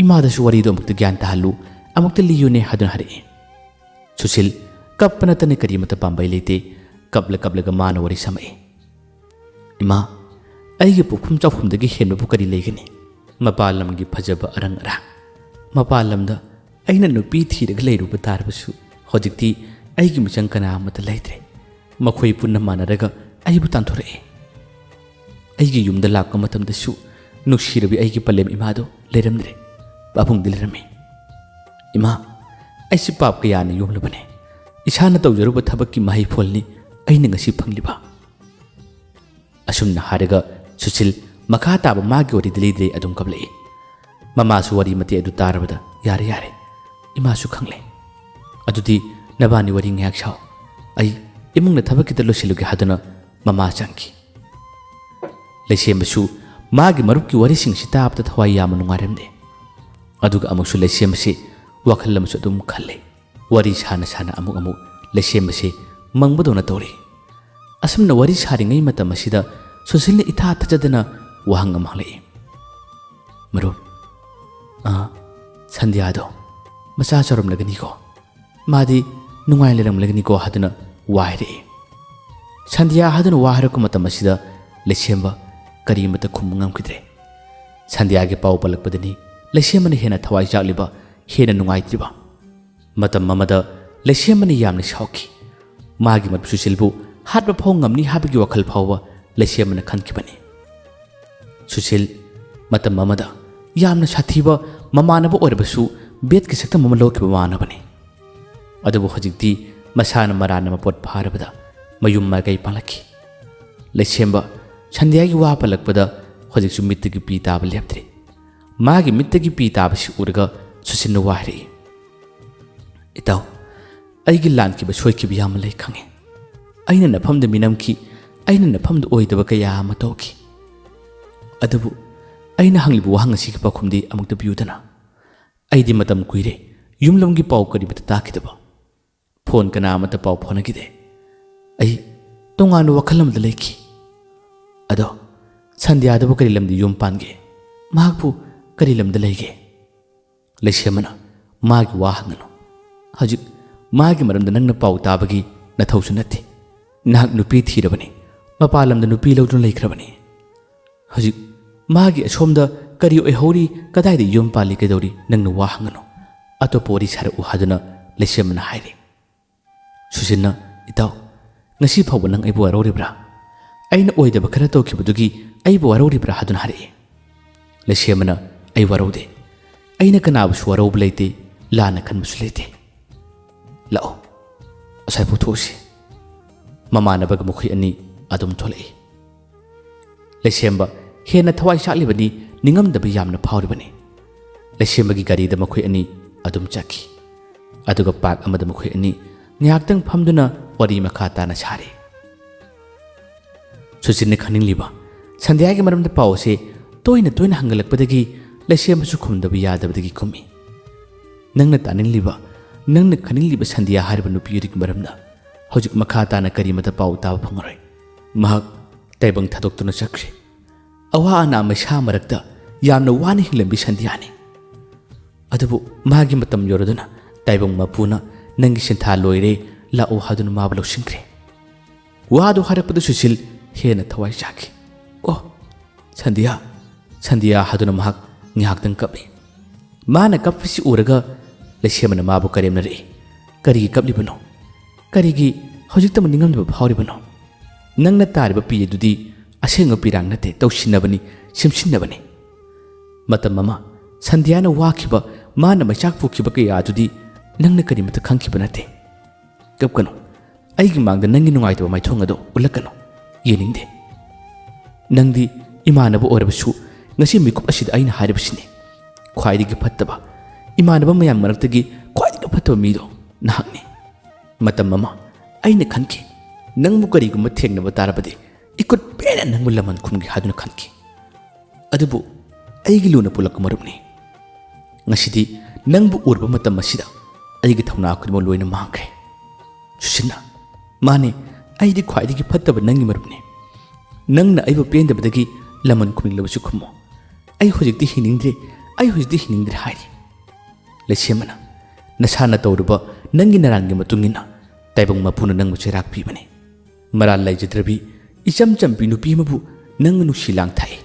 ꯏꯃꯥꯗꯁꯨ ꯋꯥꯔꯤꯗꯨ ꯑꯃꯨꯛꯇ ꯒ꯭ꯌꯥꯟ ꯇꯥꯍꯜꯂꯨ, ꯑꯃꯨꯛꯇ ꯂꯤꯌꯨꯅꯦ ꯍꯥꯏꯗꯨꯅ ꯍꯥꯏꯔꯛꯏ꯫ ꯁꯨꯁꯤꯜ ꯀꯞꯄ ꯅꯠꯇꯅ ꯀꯔꯤꯃꯠꯇ ꯄꯥꯝꯕꯩ ꯂꯩꯇꯦ꯫ ꯀꯞꯂ ꯀꯞꯂꯒ ꯃꯥꯅ ꯋꯥꯔꯤ ꯁꯥꯃꯛꯏ꯫ "ꯏꯃꯥ, ꯑꯩꯒꯤ ꯄꯣꯛꯐꯝ ꯆꯥꯐꯝꯗꯒꯤ ꯍꯦꯟꯕꯕꯨ ꯀꯔꯤ ꯂꯩꯒꯅꯤ? ꯃꯄꯥꯟ ꯂꯝꯒꯤ ꯐꯖꯕ ꯑꯔꯪ ꯑꯔꯥꯛ, ꯃꯄꯥꯟ ꯂꯝꯗ ꯑꯩꯅ ꯅꯨꯄꯤ ꯊꯤꯔꯒ ꯂꯩꯔꯨꯕ ꯇꯥꯔꯕꯁꯨ, ꯍꯧꯖꯤꯛꯇꯤ ꯑꯩꯒꯤ ꯃꯤꯆꯪ ꯀꯅꯥ ꯑꯃꯠꯇ ꯂꯩꯇ꯭ꯔꯦ꯫ ꯃꯈꯣꯏ ꯄꯨꯟꯅ ꯃꯥꯟꯅꯔꯒ ꯑꯩꯕꯨ ꯇꯥꯟꯊꯣꯔꯛꯑꯦ꯫ ꯑꯩꯒꯤ ꯌꯨꯝꯗ ꯂꯥꯛꯄ ꯃꯇꯝꯗꯁꯨ ꯅꯨꯡꯁꯤꯔꯕꯤ ꯑꯩꯒꯤ ꯄꯂꯦꯝ ꯏꯃꯥꯗꯣ ꯂꯩꯔꯝꯗ꯭ꯔꯦ, ꯄꯥꯕꯨꯡꯗꯤ ꯂꯩꯔꯝꯃꯤ꯫ ꯏꯃꯥ, ꯑꯩꯁꯤ ꯄꯥꯞ ꯀꯌꯥꯅ ꯌꯣꯝꯂꯕꯅꯦ꯫ ꯏꯁꯥꯅ ꯇꯧꯖꯔꯨꯕ ꯊꯕꯛꯀꯤ ꯃꯍꯩ ꯐꯣꯜꯅꯤ ꯑꯩꯅ ꯉꯁꯤ ꯐꯪꯂꯤꯕ꯫" ꯑꯁꯨꯝꯅ ꯍꯥꯏꯔꯒ ꯁꯨꯁꯤꯜ ꯃꯈꯥ ꯇꯥꯕ ꯃꯥꯒꯤ ꯋꯥꯔꯤꯗꯤ ꯂꯤꯗ꯭ꯔꯦ, ꯑꯗꯨꯝ ꯀꯞꯂꯛꯏ꯫ ꯃꯃꯥꯁꯨ ꯋꯥꯔꯤ ꯃꯇꯦꯛ ꯑꯗꯨ ꯇꯥꯔꯕꯗ, "ꯌꯥꯔꯦ, ꯌꯥꯔꯦ, ꯏꯃꯥꯁꯨ ꯈꯪꯂꯦ꯫ ꯑꯗꯨꯗꯤ ꯅꯕꯥꯅꯤ ꯋꯥꯔꯤ ꯉꯥꯏꯍꯥꯛ ꯁꯥꯎ꯫ ꯑꯩ ꯏꯃꯨꯡꯗ ꯊꯕꯛ ꯈꯤꯇ ꯂꯣꯏꯁꯤꯜꯂꯨꯒꯦ" ꯍꯥꯏꯗꯨꯅ ꯃꯃꯥ ꯆꯪꯈꯤ꯫ ꯂꯩꯁꯦꯝꯕꯁꯨ ꯃꯥꯒꯤ ꯃꯔꯨꯞꯀꯤ ꯋꯥꯔꯤꯁꯤꯡꯁꯤ ꯇꯥꯕꯗ ꯊꯋꯥꯏ ꯌꯥꯝꯅ ꯅꯨꯡꯉꯥꯏꯔꯝꯗꯦ꯫ ꯑꯗꯨꯒ ꯑꯃꯨꯛꯁꯨ ꯂꯩꯁꯦꯝꯕꯁꯤ ꯋꯥꯈꯜ ꯑꯃꯁꯨ ꯑꯗꯨꯝ ꯈꯜꯂꯦ꯫ ꯋꯥꯔꯤ ꯁꯥꯅ ꯁꯥꯅ ꯑꯃꯨꯛ ꯑꯃꯨꯛ ꯂꯩꯁꯦꯝꯕꯁꯤ ꯃꯪꯕꯗꯧꯅ ꯇꯧꯔꯤ꯫ ꯑꯁꯨꯝꯅ ꯋꯥꯔꯤ ꯁꯥꯔꯤꯉꯩ ꯃꯇꯝ ꯑꯁꯤꯗ ꯁꯨꯁꯤꯜꯅ ꯏꯊꯥ ꯊꯥꯖꯗꯅ ꯋꯥꯍꯪ ꯑꯃ ꯍꯪꯂꯛꯏ꯫ "ꯃꯔꯨꯞ, ꯑꯥ, ꯁꯟꯙ꯭ꯌꯥꯗꯣ ꯃꯆꯥ ꯆꯥꯎꯔꯝꯂꯒꯅꯤꯀꯣ? ꯃꯥꯗꯤ ꯅꯨꯡꯉꯥꯏ ꯂꯩꯔꯝꯂꯒꯅꯤꯀꯣ?" ꯍꯥꯏꯗꯨꯅ ꯋꯥ ꯍꯥꯏꯔꯛꯏ꯫ ꯁꯟꯙ꯭ꯌꯥ ꯍꯥꯏꯗꯨꯅ ꯋꯥ ꯍꯥꯏꯔꯛꯄ ꯃꯇꯝ ꯑꯁꯤꯗ ꯂꯩꯁꯦꯝꯕ ꯀꯔꯤꯃꯠꯇ ꯈꯨꯝꯕ ꯉꯝꯈꯤꯗ꯭ꯔꯦ꯫ ꯁꯟꯙ꯭ꯌꯥꯒꯤ ꯄꯥꯎ ꯄꯜꯂꯛꯄꯗꯅꯤ ꯂꯩꯁꯦꯝꯕꯅ ꯍꯦꯟꯅ ꯊꯋꯥꯏ ꯆꯥꯛꯂꯤꯕ, ꯍꯦꯟꯅ ꯅꯨꯡꯉꯥꯏꯇ꯭ꯔꯤꯕ꯫ ꯃꯇꯝ ꯑꯃꯗ ꯂꯩꯁꯦꯝꯕꯅ ꯌꯥꯝꯅ ꯁꯥꯎꯈꯤ꯫ ꯃꯥꯒꯤ ꯃꯔꯨꯞ ꯁꯨꯁꯤꯜꯕꯨ ꯍꯥꯠꯄ ꯐꯥꯎ ꯉꯝꯅꯤ ꯍꯥꯏꯕꯒꯤ ꯋꯥꯈꯜ ꯐꯥꯎꯕ ꯂꯩꯁꯦꯝꯕꯅ ꯈꯟꯈꯤꯕꯅꯤ꯫ ꯁꯨꯁꯤꯜ ꯃꯇꯝ ꯑꯃꯗ ꯌꯥꯝꯅ ꯁꯥꯊꯤꯕ ꯃꯃꯥꯟꯅꯕ ꯑꯣꯏꯔꯕꯁꯨ ꯕꯦꯠꯀꯤ ꯁꯛꯇꯝ ꯑꯃ ꯂꯧꯈꯤꯕ ꯃꯃꯥꯟꯅꯕꯅꯤ꯫ ꯑꯗꯨꯕꯨ ꯍꯧꯖꯤꯛꯇꯤ ꯃꯁꯥꯅ ꯃꯔꯥꯟꯅ ꯃꯄꯣꯠ ꯐꯥꯔꯕꯗ ꯃꯌꯨꯝ ꯃꯥꯏꯀꯩ ꯄꯥꯡꯂꯛꯈꯤ꯫ ꯂꯩꯁꯦꯝꯕ ꯁꯟꯙ꯭ꯌꯥꯒꯤ ꯋꯥ ꯄꯜꯂꯛꯄꯗ ꯍꯧꯖꯤꯛꯁꯨ ꯃꯤꯠꯇꯒꯤ ꯄꯤ ꯇꯥꯕ ꯂꯦꯞꯇ꯭ꯔꯤ꯫ ꯃꯥꯒꯤ ꯃꯤꯠꯇꯒꯤ ꯄꯤ ꯇꯥꯕꯁꯤ ꯎꯔꯒ ꯁꯨꯁꯤꯜꯅ ꯋꯥ ꯍꯥꯏꯔꯛꯏ꯫ "ꯏꯇꯥꯎ, ꯑꯩꯒꯤ ꯂꯥꯟꯈꯤꯕ ꯁꯣꯏꯈꯤꯕ ꯌꯥꯝꯅ ꯂꯩ ꯈꯪꯉꯤ꯫ ꯑꯩꯅ ꯅꯐꯝꯗ ꯃꯤꯅꯝꯈꯤ, ꯑꯩꯅ ꯅꯐꯝꯗ ꯑꯣꯏꯗꯕ ꯀꯌꯥ ꯑꯃ ꯇꯧꯈꯤ꯫ ꯑꯗꯨꯕꯨ ꯑꯩꯅ ꯍꯪꯂꯤꯕ ꯋꯥꯍꯪ ꯑꯁꯤꯒꯤ ꯄꯥꯎꯈꯨꯝꯗꯤ ꯑꯃꯨꯛꯇ ꯄꯤꯌꯨꯗꯅ꯫ ꯑꯩꯗꯤ ꯃꯇꯝ ꯀꯨꯏꯔꯦ ꯌꯨꯝꯂꯣꯝꯒꯤ ꯄꯥꯎ ꯀꯔꯤꯃꯇ ꯇꯥꯈꯤꯗꯕ꯫ ꯐꯣꯟ ꯀꯅꯥ ꯑꯃꯠꯇ ꯄꯥꯎ ꯐꯥꯎꯅꯈꯤꯗꯦ꯫ ꯑꯩ ꯇꯣꯉꯥꯟꯕ ꯋꯥꯈꯜ ꯑꯃꯗ ꯂꯩꯈꯤ꯫ ꯑꯗꯣ ꯁꯟꯙ꯭ꯌꯥꯗꯨꯕꯨ ꯀꯔꯤ ꯂꯝꯗ ꯌꯨꯝ ꯄꯥꯟꯒꯦ? ꯃꯍꯥꯛꯄꯨ ꯀꯔꯤ ꯂꯝꯗ ꯂꯩꯒꯦ? ꯂꯩꯁꯦꯝꯕꯅ, "ꯃꯥꯒꯤ ꯋꯥ ꯍꯪꯒꯅꯨ꯫ ꯍꯧꯖꯤꯛ ꯃꯥꯒꯤ ꯃꯔꯝꯗ ꯅꯪꯅ ꯄꯥꯎ ꯇꯥꯕꯒꯤ ꯅꯊꯧꯁꯨ ꯅꯠꯇꯦ꯫ ꯅꯍꯥꯛ ꯅꯨꯄꯤ ꯊꯤꯔꯕꯅꯤ, ꯃꯄꯥꯟ ꯂꯝꯗ ꯅꯨꯄꯤ ꯂꯧꯗꯨꯅ ꯂꯩꯈ꯭ꯔꯕꯅꯤ꯫ ꯍꯧꯖꯤꯛ ꯃꯥꯒꯤ ꯑꯁꯣꯝꯗ ꯀꯔꯤ ꯑꯣꯏꯍꯧꯔꯤ, ꯀꯗꯥꯏꯗ ꯌꯨꯝ ꯄꯥꯜꯂꯤ ꯀꯩꯗꯧꯔꯤ, ꯅꯪꯅ ꯋꯥ ꯍꯪꯒꯅꯨ꯫ ꯑꯇꯣꯞꯄ ꯋꯥꯔꯤ ꯁꯥꯔꯛꯎ" ꯍꯥꯏꯗꯨꯅ ꯂꯩꯁꯦꯝꯕꯅ ꯍꯥꯏꯔꯦ꯫ ꯁꯨꯁꯤꯟꯅ, "ꯏꯇꯥꯎ, ꯉꯁꯤ ꯐꯥꯎꯕ ꯅꯪ ꯑꯩꯕꯨ ꯋꯥꯔꯧꯔꯤꯕ꯭ꯔꯥ? ꯑꯩꯅ ꯑꯣꯏꯗꯕ ꯈꯔ ꯇꯧꯈꯤꯕꯗꯨꯒꯤ ꯑꯩꯕꯨ ꯋꯥꯔꯧꯔꯤꯕ꯭ꯔꯥ?" ꯍꯥꯏꯗꯨꯅ ꯍꯥꯏꯔꯛꯏ꯫ ꯂꯩꯁꯦꯝꯕꯅ, "ꯑꯩ ꯋꯥꯔꯧꯗꯦ꯫ ꯑꯩꯅ ꯀꯅꯥꯕꯨꯁꯨ ꯋꯥꯔꯧꯕ ꯂꯩꯇꯦ, ꯂꯥꯟꯅ ꯈꯟꯕꯁꯨ ꯂꯩꯇꯦ꯫ ꯂꯥꯛꯑꯣ, ꯑꯁ꯭ꯋꯥꯏꯐꯥꯎ ꯊꯣꯛꯎꯁꯤ꯫" ꯃꯃꯥꯟꯅꯕꯒ ꯃꯈꯣꯏ ꯑꯅꯤ ꯑꯗꯨꯝ ꯊꯣꯛꯂꯛꯏ꯫ ꯂꯩꯁꯦꯝꯕ ꯍꯦꯟꯅ ꯊꯋꯥꯏ ꯆꯥꯛꯂꯤꯕꯅꯤ, ꯅꯤꯡꯉꯝꯗꯕ ꯌꯥꯝꯅ ꯐꯥꯎꯔꯤꯕꯅꯤ꯫ ꯂꯩꯁꯦꯝꯕꯒꯤ ꯒꯥꯔꯤꯗ ꯃꯈꯣꯏ ꯑꯅꯤ ꯑꯗꯨꯝ ꯆꯠꯈꯤ꯫ ꯑꯗꯨꯒ ꯄꯥꯔꯛ ꯑꯃꯗ ꯃꯈꯣꯏ ꯑꯅꯤ ꯉꯥꯏꯍꯥꯛꯇꯪ ꯐꯝꯗꯨꯅ ꯋꯥꯔꯤ ꯃꯈꯥ ꯇꯥꯅ ꯁꯥꯔꯤ꯫ ꯁꯨꯆꯤꯟꯅ ꯈꯪꯅꯤꯡꯂꯤꯕ ꯁꯟꯙ꯭ꯌꯥꯒꯤ ꯃꯔꯝꯗ ꯄꯥꯎ ꯑꯁꯤ ꯇꯣꯏꯅ ꯇꯣꯏꯅ ꯍꯪꯒꯠꯂꯛꯄꯗꯒꯤ ꯂꯩꯁꯦꯝꯕꯁꯨ ꯈꯨꯝꯗꯕ ꯌꯥꯗꯕꯗꯒꯤ ꯈꯨꯝꯃꯤ꯫ "ꯅꯪꯅ ꯇꯥꯅꯤꯡꯂꯤꯕ, ꯅꯪꯅ ꯈꯪꯅꯤꯡꯂꯤꯕ ꯁꯟꯙ꯭ꯌꯥ ꯍꯥꯏꯔꯤꯕ ꯅꯨꯄꯤ ꯑꯗꯨꯒꯤ ꯃꯔꯝꯗ ꯍꯧꯖꯤꯛ ꯃꯈꯥ ꯇꯥꯅ ꯀꯔꯤꯃꯇ ꯄꯥꯎ ꯇꯥꯕ ꯐꯪꯉꯔꯣꯏ꯫ ꯃꯍꯥꯛ ꯇꯥꯏꯕꯪ ꯊꯥꯗꯣꯛꯇꯨꯅ ꯆꯠꯈ꯭ꯔꯦ꯫ ꯑꯋꯥ ꯑꯅꯥ ꯃꯩꯁꯥ ꯃꯔꯛꯇ ꯌꯥꯝꯅ ꯋꯥꯅ ꯍꯤꯡꯂꯝꯕꯤ ꯁꯟꯙ꯭ꯌꯥꯅꯤ꯫ ꯑꯗꯨꯕꯨ ꯃꯥꯒꯤ ꯃꯇꯝ ꯌꯧꯔꯗꯨꯅ ꯇꯥꯏꯕꯪ ꯃꯄꯨꯅ ꯅꯪꯒꯤ ꯁꯤꯟꯊꯥ ꯂꯣꯏꯔꯦ, ꯂꯥꯛꯑꯣ ꯍꯥꯏꯗꯨꯅ ꯃꯥꯕꯨ ꯂꯧꯁꯤꯟꯈ꯭ꯔꯦ꯫" ꯋꯥꯗꯨ ꯍꯥꯏꯔꯛꯄꯗ ꯁꯨꯁꯤꯜ ꯍꯦꯟꯅ ꯊꯋꯥꯏ ꯆꯥꯛꯈꯤ꯫ "ꯑꯣ, ꯁꯟꯙ꯭ꯌꯥ, ꯁꯟꯙ꯭ꯌꯥ" ꯍꯥꯏꯗꯨꯅ ꯃꯍꯥꯛ ꯉꯥꯏꯍꯥꯛꯇꯪ ꯀꯞꯂꯤ꯫ ꯃꯥꯅ ꯀꯞꯄꯁꯤ ꯎꯔꯒ ꯂꯩꯁꯦꯝꯕꯅ ꯃꯥꯕꯨ ꯀꯔꯦꯝꯅꯔꯛꯏ꯫ "ꯀꯔꯤꯒꯤ ꯀꯞꯂꯤꯕꯅꯣ? ꯀꯔꯤꯒꯤ ꯍꯧꯖꯤꯛꯇꯃꯛ ꯅꯤꯡꯉꯝꯗꯕ ꯐꯥꯎꯔꯤꯕꯅꯣ? ꯅꯪꯅ ꯇꯥꯔꯤꯕ ꯄꯤ ꯑꯗꯨꯗꯤ ꯑꯁꯦꯡꯕ ꯄꯤꯔꯥꯡ ꯅꯠꯇꯦ, ꯇꯧꯁꯤꯟꯅꯕꯅꯤ, ꯁꯦꯝꯁꯤꯟꯅꯕꯅꯤ꯫ ꯃꯇꯝ ꯑꯃ ꯁꯟꯙ꯭ꯌꯥꯅ ꯋꯥꯈꯤꯕ, ꯃꯥꯅ ꯃꯩꯆꯥꯛ ꯄꯨꯈꯤꯕ ꯀꯌꯥ ꯑꯗꯨꯗꯤ ꯅꯪꯅ ꯀꯔꯤꯃꯇ ꯈꯪꯈꯤꯕ ꯅꯠꯇꯦ꯫ ꯀꯞꯀꯅꯨ꯫ ꯑꯩꯒꯤ ꯃꯥꯡꯗ ꯅꯪꯒꯤ ꯅꯨꯡꯉꯥꯏꯇꯕ ꯃꯥꯏꯊꯣꯡ ꯑꯗꯨ ꯎꯠꯂꯛꯀꯅꯨ꯫ ꯌꯦꯡꯅꯤꯡꯗꯦ꯫ ꯅꯪꯗꯤ ꯏꯃꯥꯟꯅꯕ ꯑꯣꯏꯔꯕꯁꯨ ꯉꯁꯤ ꯃꯤꯀꯨꯞ ꯑꯁꯤꯗ ꯑꯩꯅ ꯍꯥꯏꯔꯤꯕꯁꯤꯅꯤ꯫ ꯈ꯭ꯋꯥꯏꯗꯒꯤ ꯐꯠꯇꯕ, ꯏꯃꯥꯟꯅꯕ ꯃꯌꯥꯝ ꯃꯔꯛꯇꯒꯤ ꯈ꯭ꯋꯥꯏꯗꯒꯤ ꯐꯠꯇꯕ ꯃꯤꯗꯣ ꯅꯍꯥꯛꯅꯤ꯫ ꯃꯇꯝ ꯑꯃ ꯑꯩꯅ ꯈꯟꯈꯤ, ꯅꯪꯕꯨ ꯀꯔꯤꯒꯨꯝꯕ ꯊꯦꯡꯅꯕ ꯇꯥꯔꯕꯗꯤ ꯏꯀꯨꯠ ꯄꯦꯟꯅ ꯅꯪꯕꯨ ꯂꯃꯟ ꯈꯨꯝꯒꯦ ꯍꯥꯏꯗꯨꯅ ꯈꯟꯈꯤ꯫ ꯑꯗꯨꯕꯨ ꯑꯩꯒꯤ ꯂꯨꯅ ꯄꯨꯜꯂꯛꯄ ꯃꯔꯨꯞꯅꯤ꯫ ꯉꯁꯤꯗꯤ "ꯅꯪꯕꯨ ꯎꯔꯕ ꯃꯇꯝ ꯑꯁꯤꯗ ꯑꯩꯒꯤ ꯊꯧꯅꯥ ꯈꯨꯗꯤꯡꯃꯛ ꯂꯣꯏꯅ ꯃꯥꯡꯈ꯭ꯔꯦ꯫ ꯁꯨꯁꯤꯟꯅ, ꯃꯥꯅꯦ, ꯑꯩꯗꯤ ꯈ꯭ꯋꯥꯏꯗꯒꯤ ꯐꯠꯇꯕ ꯅꯪꯒꯤ ꯃꯔꯨꯞꯅꯦ꯫ ꯅꯪꯅ ꯑꯩꯕꯨ ꯄꯦꯟꯗꯕꯗꯒꯤ ꯂꯃꯟ ꯈꯨꯝꯅꯤꯡꯂꯕꯁꯨ ꯈꯨꯝꯃꯣ꯫ ꯑꯩ ꯍꯧꯖꯤꯛꯇꯤ ꯍꯤꯡꯅꯤꯡꯗ꯭ꯔꯦ, ꯑꯩ ꯍꯧꯖꯤꯛꯇꯤ ꯍꯤꯡꯅꯤꯡꯗ꯭ꯔꯦ" ꯍꯥꯏꯔꯤ꯫ ꯂꯩꯁꯦꯝꯕꯅ, "ꯅꯁꯥꯅ ꯇꯧꯔꯨꯕ ꯅꯪꯒꯤ ꯅꯔꯥꯟꯒꯤ ꯃꯇꯨꯡ ꯏꯟꯅ ꯇꯥꯏꯕꯪ ꯃꯄꯨꯅ ꯅꯪꯕꯨ ꯆꯩꯔꯥꯛ ꯄꯤꯕꯅꯤ꯫ ꯃꯔꯥꯜ ꯂꯩꯖꯗ꯭ꯔꯕꯤ, ꯏꯆꯝ ꯆꯝꯕꯤ ꯅꯨꯄꯤ ꯑꯃꯕꯨ ꯅꯪꯅ ꯅꯨꯡꯁꯤ ꯂꯥꯡ ꯊꯥꯛꯏ꯫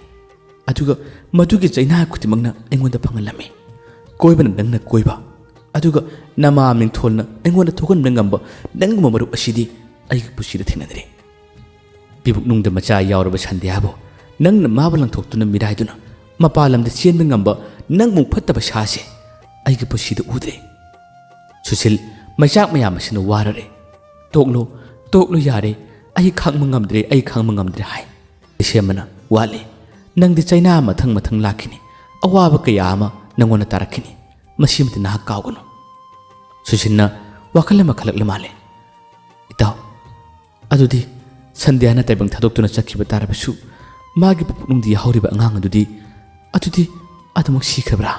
ꯑꯗꯨꯒ ꯃꯗꯨꯒꯤ ꯆꯩꯅꯥ ꯈꯨꯗꯤꯡꯃꯛꯅ ꯑꯩꯉꯣꯟꯗ ꯐꯪꯍꯜꯂꯝꯃꯤ꯫ ꯀꯣꯏꯕꯅ ꯅꯪꯅ ꯀꯣꯏꯕ, ꯑꯗꯨꯒ ꯅꯃꯥ ꯃꯤꯡꯊꯣꯜꯅ ꯑꯩꯉꯣꯟꯗ ꯊꯣꯛꯍꯟꯕ ꯉꯝꯕ ꯅꯪꯒꯨꯝꯕ ꯃꯔꯨꯞ ꯑꯁꯤꯗꯤ ꯑꯩꯒꯤ ꯄꯨꯟꯁꯤꯗ ꯊꯦꯡꯅꯗ꯭ꯔꯤ꯫ ꯄꯤꯕꯨꯛꯅꯨꯡꯗ ꯃꯆꯥ ꯌꯥꯎꯔꯕ ꯁꯟꯙ꯭ꯌꯥꯕꯨ ꯅꯪꯅ ꯃꯥꯕꯨ ꯂꯪꯊꯣꯛꯇꯨꯅ ꯃꯤꯔꯥꯏꯗꯨꯅ ꯃꯄꯥꯟ ꯂꯝꯗ ꯆꯦꯟꯕ ꯉꯝꯕ ꯅꯪꯃꯨꯛ ꯐꯠꯇꯕ ꯁꯥꯁꯦ ꯑꯩꯒꯤ ꯄꯨꯟꯁꯤꯗ ꯎꯗ꯭ꯔꯤ꯫ ꯁꯨꯁꯤꯜ, ꯃꯩꯆꯥꯛ ꯃꯌꯥꯝ ꯑꯁꯤꯅ ꯋꯥꯔꯔꯦ꯫ ꯇꯣꯛꯂꯣ, ꯇꯣꯛꯂꯣ ꯌꯥꯔꯦ, ꯑꯩ ꯈꯥꯡꯕ ꯉꯝꯗ꯭ꯔꯦ, ꯑꯩ ꯈꯥꯡꯕ ꯉꯝꯗ꯭ꯔꯦ" ꯍꯥꯏ꯫ ꯂꯩꯁꯦꯝꯕꯅ, "ꯋꯥꯠꯂꯤ꯫ ꯅꯪꯗꯤ ꯆꯩꯅꯥ ꯃꯊꯪ ꯃꯊꯪ ꯂꯥꯛꯈꯤꯅꯤ꯫ ꯑꯋꯥꯕ ꯀꯌꯥ ꯑꯃ ꯅꯪꯉꯣꯟꯗ ꯇꯥꯔꯛꯈꯤꯅꯤ꯫ ꯃꯁꯤꯃꯗꯤ ꯅꯍꯥꯛ ꯀꯥꯎꯒꯅꯨ"꯫ ꯁꯨꯁꯤꯟꯅ ꯋꯥꯈꯜ ꯑꯃ ꯈꯜꯂꯛꯂ ꯃꯥꯜꯂꯦ꯫ "ꯏꯇꯥꯎ, ꯑꯗꯨꯗꯤ ꯁꯟꯙ꯭ꯌꯥꯅ ꯇꯥꯏꯕꯪ ꯊꯥꯗꯣꯛꯇꯨꯅ ꯆꯠꯈꯤꯕ ꯇꯥꯔꯕꯁꯨ, ꯃꯥꯒꯤ ꯄꯨꯛꯅꯨꯡꯗ ꯌꯥꯍꯧꯔꯤꯕ ꯑꯉꯥꯡ ꯑꯗꯨꯗꯤ, ꯑꯗꯨꯗꯤ ꯑꯗꯨꯃꯛ ꯁꯤꯈ꯭ꯔꯕ꯭ꯔꯥ?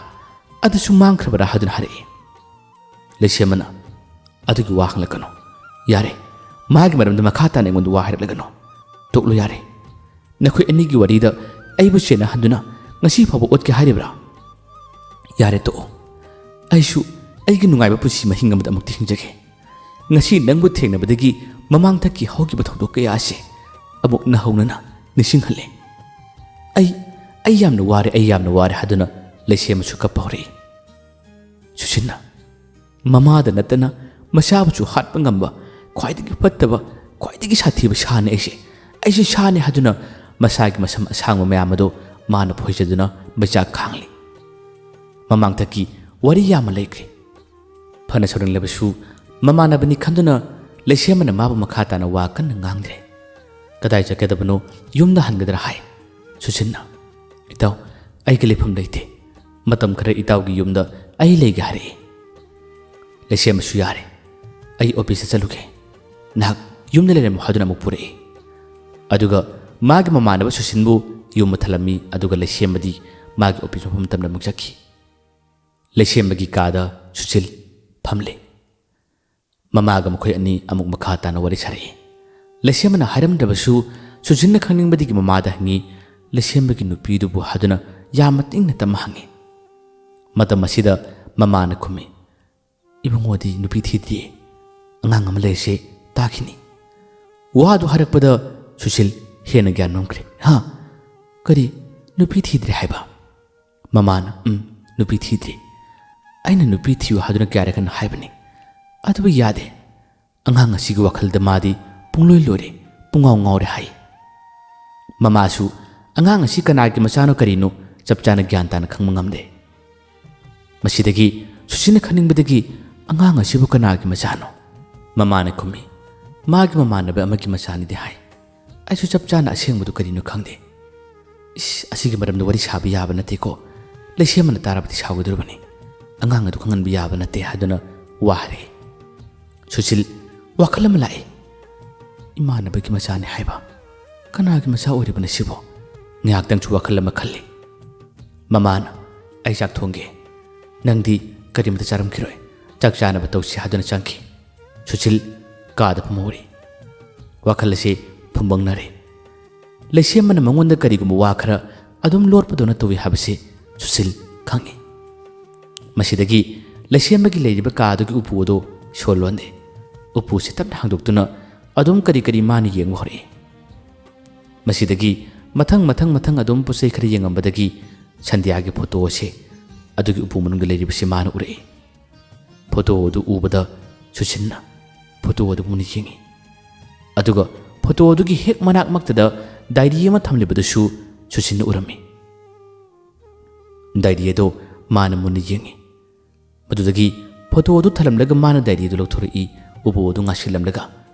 ꯑꯗꯨꯁꯨ ꯃꯥꯡꯈ꯭ꯔꯕ꯭ꯔꯥ?" ꯍꯥꯏꯗꯨꯅ ꯍꯥꯏꯔꯛꯏ꯫ ꯂꯩꯁꯦꯝꯕꯅ, "ꯑꯗꯨꯒꯤ ꯋꯥ ꯍꯪꯂꯛꯀꯅꯨ꯫ ꯌꯥꯔꯦ, ꯃꯥꯒꯤ ꯃꯔꯝꯗ ꯃꯈꯥ ꯇꯥꯅ ꯑꯩꯉꯣꯟꯗ ꯋꯥ ꯍꯥꯏꯔꯛꯂꯒꯅꯨ꯫ ꯇꯣꯛꯂꯣ ꯌꯥꯔꯦ꯫ ꯅꯈꯣꯏ ꯑꯅꯤꯒꯤ ꯋꯥꯔꯤꯗ ꯑꯩꯕꯨ ꯆꯦꯟꯅꯍꯟꯗꯨꯅ ꯉꯁꯤ ꯐꯥꯎꯕ ꯑꯣꯠꯀꯦ ꯍꯥꯏꯔꯤꯕ꯭ꯔꯥ? ꯌꯥꯔꯦ, ꯇꯣꯛꯑꯣ꯫ ꯑꯩꯁꯨ ꯑꯩꯒꯤ ꯅꯨꯡꯉꯥꯏꯕ ꯄꯨꯟꯁꯤ ꯃꯍꯤꯡ ꯑꯃꯗ ꯑꯃꯨꯛꯇ ꯍꯤꯡꯖꯒꯦ꯫ ꯉꯁꯤ ꯅꯪꯕꯨ ꯊꯦꯡꯅꯕꯗꯒꯤ ꯃꯃꯥꯡꯊꯛꯀꯤ ꯍꯧꯈꯤꯕ ꯊꯧꯗꯣꯛ ꯀꯌꯥ ꯑꯁꯤ ꯑꯃꯨꯛ ꯅꯧꯍꯧꯅꯅ ꯅꯤꯡꯁꯤꯡꯍꯜꯂꯦ꯫ ꯑꯩ, ꯑꯩ ꯌꯥꯝꯅ ꯋꯥꯔꯦ, ꯑꯩ ꯌꯥꯝꯅ ꯋꯥꯔꯦ" ꯍꯥꯏꯗꯨꯅ ꯂꯩꯁꯦꯝꯕꯁꯨ ꯀꯞꯄ ꯍꯧꯔꯛꯏ꯫ ꯁꯨꯁꯤꯟꯅ, ꯃꯃꯥꯗ ꯅꯠꯇꯅ ꯃꯆꯥꯕꯨꯁꯨ ꯍꯥꯠꯄ ꯉꯝꯕ ꯈ꯭ꯋꯥꯏꯗꯒꯤ ꯐꯠꯇꯕ, ꯈ꯭ꯋꯥꯏꯗꯒꯤ ꯁꯥꯊꯤꯕ ꯁꯥꯅꯤ ꯑꯩꯁꯦ꯫ ꯑꯩꯁꯦ ꯁꯥꯅꯤ ꯍꯥꯏꯗꯨꯅ ꯃꯁꯥꯒꯤ ꯃꯁꯝ ꯑꯁꯥꯡꯕ ꯃꯌꯥꯝ ꯑꯗꯨ ꯃꯥꯅ ꯐꯣꯏꯖꯗꯨꯅ ꯃꯩꯆꯥꯛ ꯈꯥꯡꯂꯤ꯫ ꯃꯃꯥꯡꯊꯛꯀꯤ ꯋꯥꯔꯤ ꯌꯥꯝꯅ ꯂꯩꯈ꯭ꯔꯦ꯫ ꯐꯅ ꯁꯥꯎꯅꯤꯡꯂꯕꯁꯨ ꯃꯃꯥꯟꯅꯕꯅꯤ ꯈꯟꯗꯨꯅ ꯂꯩꯁꯦꯝꯕꯅ ꯃꯥꯕꯨ ꯃꯈꯥ ꯇꯥꯅ ꯋꯥ ꯀꯟꯅ ꯉꯥꯡꯗ꯭ꯔꯦ꯫ "ꯀꯗꯥꯏ ꯆꯠꯀꯗꯕꯅꯣ? ꯌꯨꯝꯗ ꯍꯟꯒꯗ꯭ꯔꯥ?" ꯍꯥꯏ꯫ ꯁꯨꯁꯤꯟꯅ, "ꯏꯇꯥꯎ, ꯑꯩꯒꯤ ꯂꯩꯐꯝ ꯂꯩꯇꯦ꯫ ꯃꯇꯝ ꯈꯔ ꯏꯇꯥꯎꯒꯤ ꯌꯨꯝꯗ ꯑꯩ ꯂꯩꯒꯦ" ꯍꯥꯏꯔꯛꯏ꯫ ꯂꯩꯁꯦꯝꯕꯁꯨ, "ꯌꯥꯔꯦ, ꯑꯩ ꯑꯣꯐꯤꯁꯇ ꯆꯠꯂꯨꯒꯦ꯫ ꯅꯍꯥꯛ ꯌꯨꯝꯗ ꯂꯩꯔꯝꯃꯨ" ꯍꯥꯏꯗꯨꯅ ꯑꯃꯨꯛ ꯄꯨꯔꯛꯏ꯫ ꯑꯗꯨꯒ ꯃꯥꯒꯤ ꯃꯃꯥꯟꯅꯕ ꯁꯨꯁꯤꯟꯕꯨ ꯌꯨꯝꯗ ꯊꯜꯂꯝꯃꯤ, ꯑꯗꯨꯒ ꯂꯩꯁꯦꯝꯕꯗꯤ ꯃꯥꯒꯤ ꯑꯣꯐꯤꯁ ꯃꯐꯝ ꯇꯝꯅ ꯑꯃꯨꯛ ꯆꯠꯈꯤ꯫ ꯂꯩꯁꯦꯝꯕꯒꯤ ꯀꯥꯗ ꯁꯨꯁꯤꯜ ꯐꯝꯂꯤ꯫ ꯃꯃꯥꯒ ꯃꯈꯣꯏ ꯑꯅꯤ ꯑꯃꯨꯛ ꯃꯈꯥ ꯇꯥꯅ ꯋꯥꯔꯤ ꯁꯥꯔꯛꯏ꯫ ꯂꯩꯁꯦꯝꯕꯅ ꯍꯥꯏꯔꯝꯗ꯭ꯔꯕꯁꯨ ꯁꯨꯁꯤꯜꯅ ꯈꯪꯅꯤꯡꯕꯗꯒꯤ ꯃꯃꯥꯗ ꯍꯪꯉꯤ, "ꯂꯩꯁꯦꯝꯕꯒꯤ ꯅꯨꯄꯤꯗꯨꯕꯨ?" ꯍꯥꯏꯗꯨꯅ ꯌꯥꯝꯅ ꯏꯪꯅ ꯇꯞꯅ ꯍꯪꯉꯤ꯫ ꯃꯇꯝ ꯑꯁꯤꯗ ꯃꯃꯥꯅ ꯈꯨꯝꯃꯤ, "ꯏꯕꯨꯡꯉꯣꯗꯤ ꯅꯨꯄꯤ ꯊꯤꯗ꯭ꯔꯤꯌꯦ꯫ ꯑꯉꯥꯡ ꯑꯃ ꯂꯩꯔꯤꯁꯦ ꯇꯥꯈꯤꯅꯤ꯫" ꯋꯥꯗꯨ ꯍꯥꯏꯔꯛꯄꯗ ꯁꯨꯁꯤꯜ ꯍꯦꯟꯅ ꯒ꯭ꯌꯥꯟ ꯃꯝꯈ꯭ꯔꯦ꯫ "ꯍꯥ? ꯀꯔꯤ? ꯅꯨꯄꯤ ꯊꯤꯗ꯭ꯔꯤ ꯍꯥꯏꯕ?" ꯃꯃꯥꯅ, "ꯎꯝ, ꯅꯨꯄꯤ ꯊꯤꯗ꯭ꯔꯤ꯫ ꯑꯩꯅ ꯅꯨꯄꯤ ꯊꯤꯌꯨ ꯍꯥꯏꯗꯨꯅ ꯀꯌꯥꯔꯛ ꯍꯟꯅ ꯍꯥꯏꯕꯅꯤ, ꯑꯗꯨꯕꯨ ꯌꯥꯗꯦ꯫ ꯑꯉꯥꯡ ꯑꯁꯤꯒꯤ ꯋꯥꯈꯜꯗ ꯃꯥꯗꯤ ꯄꯨꯡꯂꯣꯏ ꯂꯣꯏꯔꯦ, ꯄꯨꯡꯉꯥꯎ ꯉꯥꯎꯔꯦ ꯍꯥꯏ꯫" ꯃꯃꯥꯁꯨ ꯑꯉꯥꯡ ꯑꯁꯤ ꯀꯅꯥꯒꯤ ꯃꯆꯥꯅꯣ ꯀꯔꯤꯅꯣ ꯆꯞ ꯆꯥꯅ ꯒ꯭ꯌꯥꯟ ꯇꯥꯅ ꯈꯪꯕ ꯉꯝꯗꯦ꯫ ꯃꯁꯤꯗꯒꯤ ꯁꯨꯁꯤꯜꯅ ꯈꯟꯅꯤꯡꯕꯗꯒꯤ, "ꯑꯉꯥꯡ ꯑꯁꯤꯕꯨ ꯀꯅꯥꯒꯤ ꯃꯆꯥꯅꯣ?" ꯃꯃꯥꯅ ꯈꯨꯝꯃꯤ, "ꯃꯥꯒꯤ ꯃꯃꯥꯟꯅꯕ ꯑꯃꯒꯤ ꯃꯆꯥꯅꯤꯗꯤ ꯍꯥꯏ꯫ ꯑꯩꯁꯨ ꯆꯞ ꯆꯥꯅ ꯑꯁꯦꯡꯕꯗꯨ ꯀꯔꯤꯅꯣ ꯈꯪꯗꯦ꯫" "ꯏꯁ, ꯑꯁꯤꯒꯤ ꯃꯔꯝꯗ ꯋꯥꯔꯤ ꯁꯥꯕ ꯌꯥꯕ ꯅꯠꯇꯦꯀꯣ꯫ ꯂꯩꯁꯦꯝꯕꯅ ꯇꯥꯔꯕꯗꯤ ꯁꯥꯎꯒꯗꯧꯔꯕꯅꯤ꯫ ꯑꯉꯥꯡ ꯑꯗꯨ ꯈꯪꯍꯟꯕ ꯌꯥꯕ ꯅꯠꯇꯦ" ꯍꯥꯏꯗꯨꯅ ꯋꯥ ꯍꯥꯏꯔꯛꯏ꯫ ꯁꯨꯁꯤꯜ ꯋꯥꯈꯜ ꯑꯃ ꯂꯥꯛꯏ꯫ "ꯏꯃꯥꯟꯅꯕꯒꯤ ꯃꯆꯥꯅꯤ ꯍꯥꯏꯕ? ꯀꯅꯥꯒꯤ ꯃꯆꯥ ꯑꯣꯏꯔꯤꯕꯅꯣ ꯁꯤꯕꯣ?" ꯉꯥꯏꯍꯥꯛꯇꯪꯁꯨ ꯋꯥꯈꯜ ꯑꯃ ꯈꯜꯂꯤ꯫ ꯃꯃꯥꯅ, "ꯑꯩ ꯆꯥꯛ ꯊꯣꯡꯒꯦ꯫ ꯅꯪꯗꯤ ꯀꯔꯤꯃꯇ ꯆꯥꯔꯝꯈꯤꯔꯣꯏ꯫ ꯆꯥꯛ ꯆꯥꯅꯕ ꯇꯧꯁꯤ" ꯍꯥꯏꯗꯨꯅ ꯆꯪꯈꯤ꯫ ꯁꯨꯁꯤꯜ ꯀꯥꯗ ꯐꯝꯍꯧꯔꯤ꯫ ꯋꯥꯈꯜ ꯑꯁꯤ ꯐꯨꯝꯕꯪꯅꯔꯦ꯫ ꯂꯩꯁꯦꯝꯕꯅ ꯃꯉꯣꯟꯗ ꯀꯔꯤꯒꯨꯝꯕ ꯋꯥ ꯈꯔ ꯑꯗꯨꯝ ꯂꯣꯠꯄꯗꯧꯅ ꯇꯧꯏ ꯍꯥꯏꯕꯁꯤ ꯁꯨꯁꯤꯜ ꯈꯪꯏ꯫ ꯃꯁꯤꯗꯒꯤ ꯂꯩꯁꯦꯝꯕꯒꯤ ꯂꯩꯔꯤꯕ ꯀꯥꯗꯨꯒꯤ ꯎꯄꯨ ꯑꯗꯨ ꯁꯣ ꯂꯣꯟꯗꯦ꯫ ꯎꯄꯨꯁꯤ ꯇꯞꯅ ꯍꯥꯡꯗꯣꯛꯇꯨꯅ ꯑꯗꯨꯝ ꯀꯔꯤ ꯀꯔꯤ ꯃꯥꯅ ꯌꯦꯡꯕ ꯍꯧꯔꯛꯏ꯫ ꯃꯁꯤꯗꯒꯤ ꯃꯊꯪ ꯃꯊꯪ ꯃꯊꯪ ꯑꯗꯨꯝ ꯄꯣꯠ ꯆꯩ ꯈꯔ ꯌꯦꯡꯉꯝꯕꯗꯒꯤ ꯁꯟꯙ꯭ꯌꯥꯒꯤ ꯐꯣꯇꯣ ꯑꯁꯤ ꯑꯗꯨꯒꯤ ꯎꯄꯨ ꯃꯅꯨꯡꯗ ꯂꯩꯔꯤꯕꯁꯤ ꯃꯥꯅ ꯎꯔꯛꯏ꯫ ꯐꯣꯇꯣ ꯑꯗꯨ ꯎꯕꯗ ꯁꯨꯁꯤꯜꯅ ꯐꯣꯇꯣ ꯑꯗꯨ ꯃꯨꯟꯅ ꯌꯦꯡꯏ꯫ ꯑꯗꯨꯒ ꯐꯣꯇꯣ ꯑꯗꯨꯒꯤ ꯍꯦꯛ ꯃꯅꯥꯛꯃꯛꯇꯗ ꯗꯥꯏꯔꯤ ꯑꯃ ꯊꯝꯂꯤꯕꯗꯨꯁꯨ ꯁꯨꯁꯤꯜꯅ ꯎꯔꯝꯃꯤ꯫ ꯗꯥꯏꯔꯤ ꯑꯗꯨ ꯃꯥꯅ ꯃꯨꯟꯅ ꯌꯦꯡꯏ꯫ ꯃꯗꯨꯗꯒꯤ ꯐꯣꯇꯣ ꯑꯗꯨ ꯊꯝꯂꯝꯂꯒ ꯃꯥꯅ ꯗꯥꯏꯔꯤ ꯑꯗꯨ ꯂꯧꯊꯣꯔꯛꯏ꯫ ꯎꯄꯨ ꯑꯗꯨ ꯉꯥꯁꯤꯜꯂꯝꯂꯒ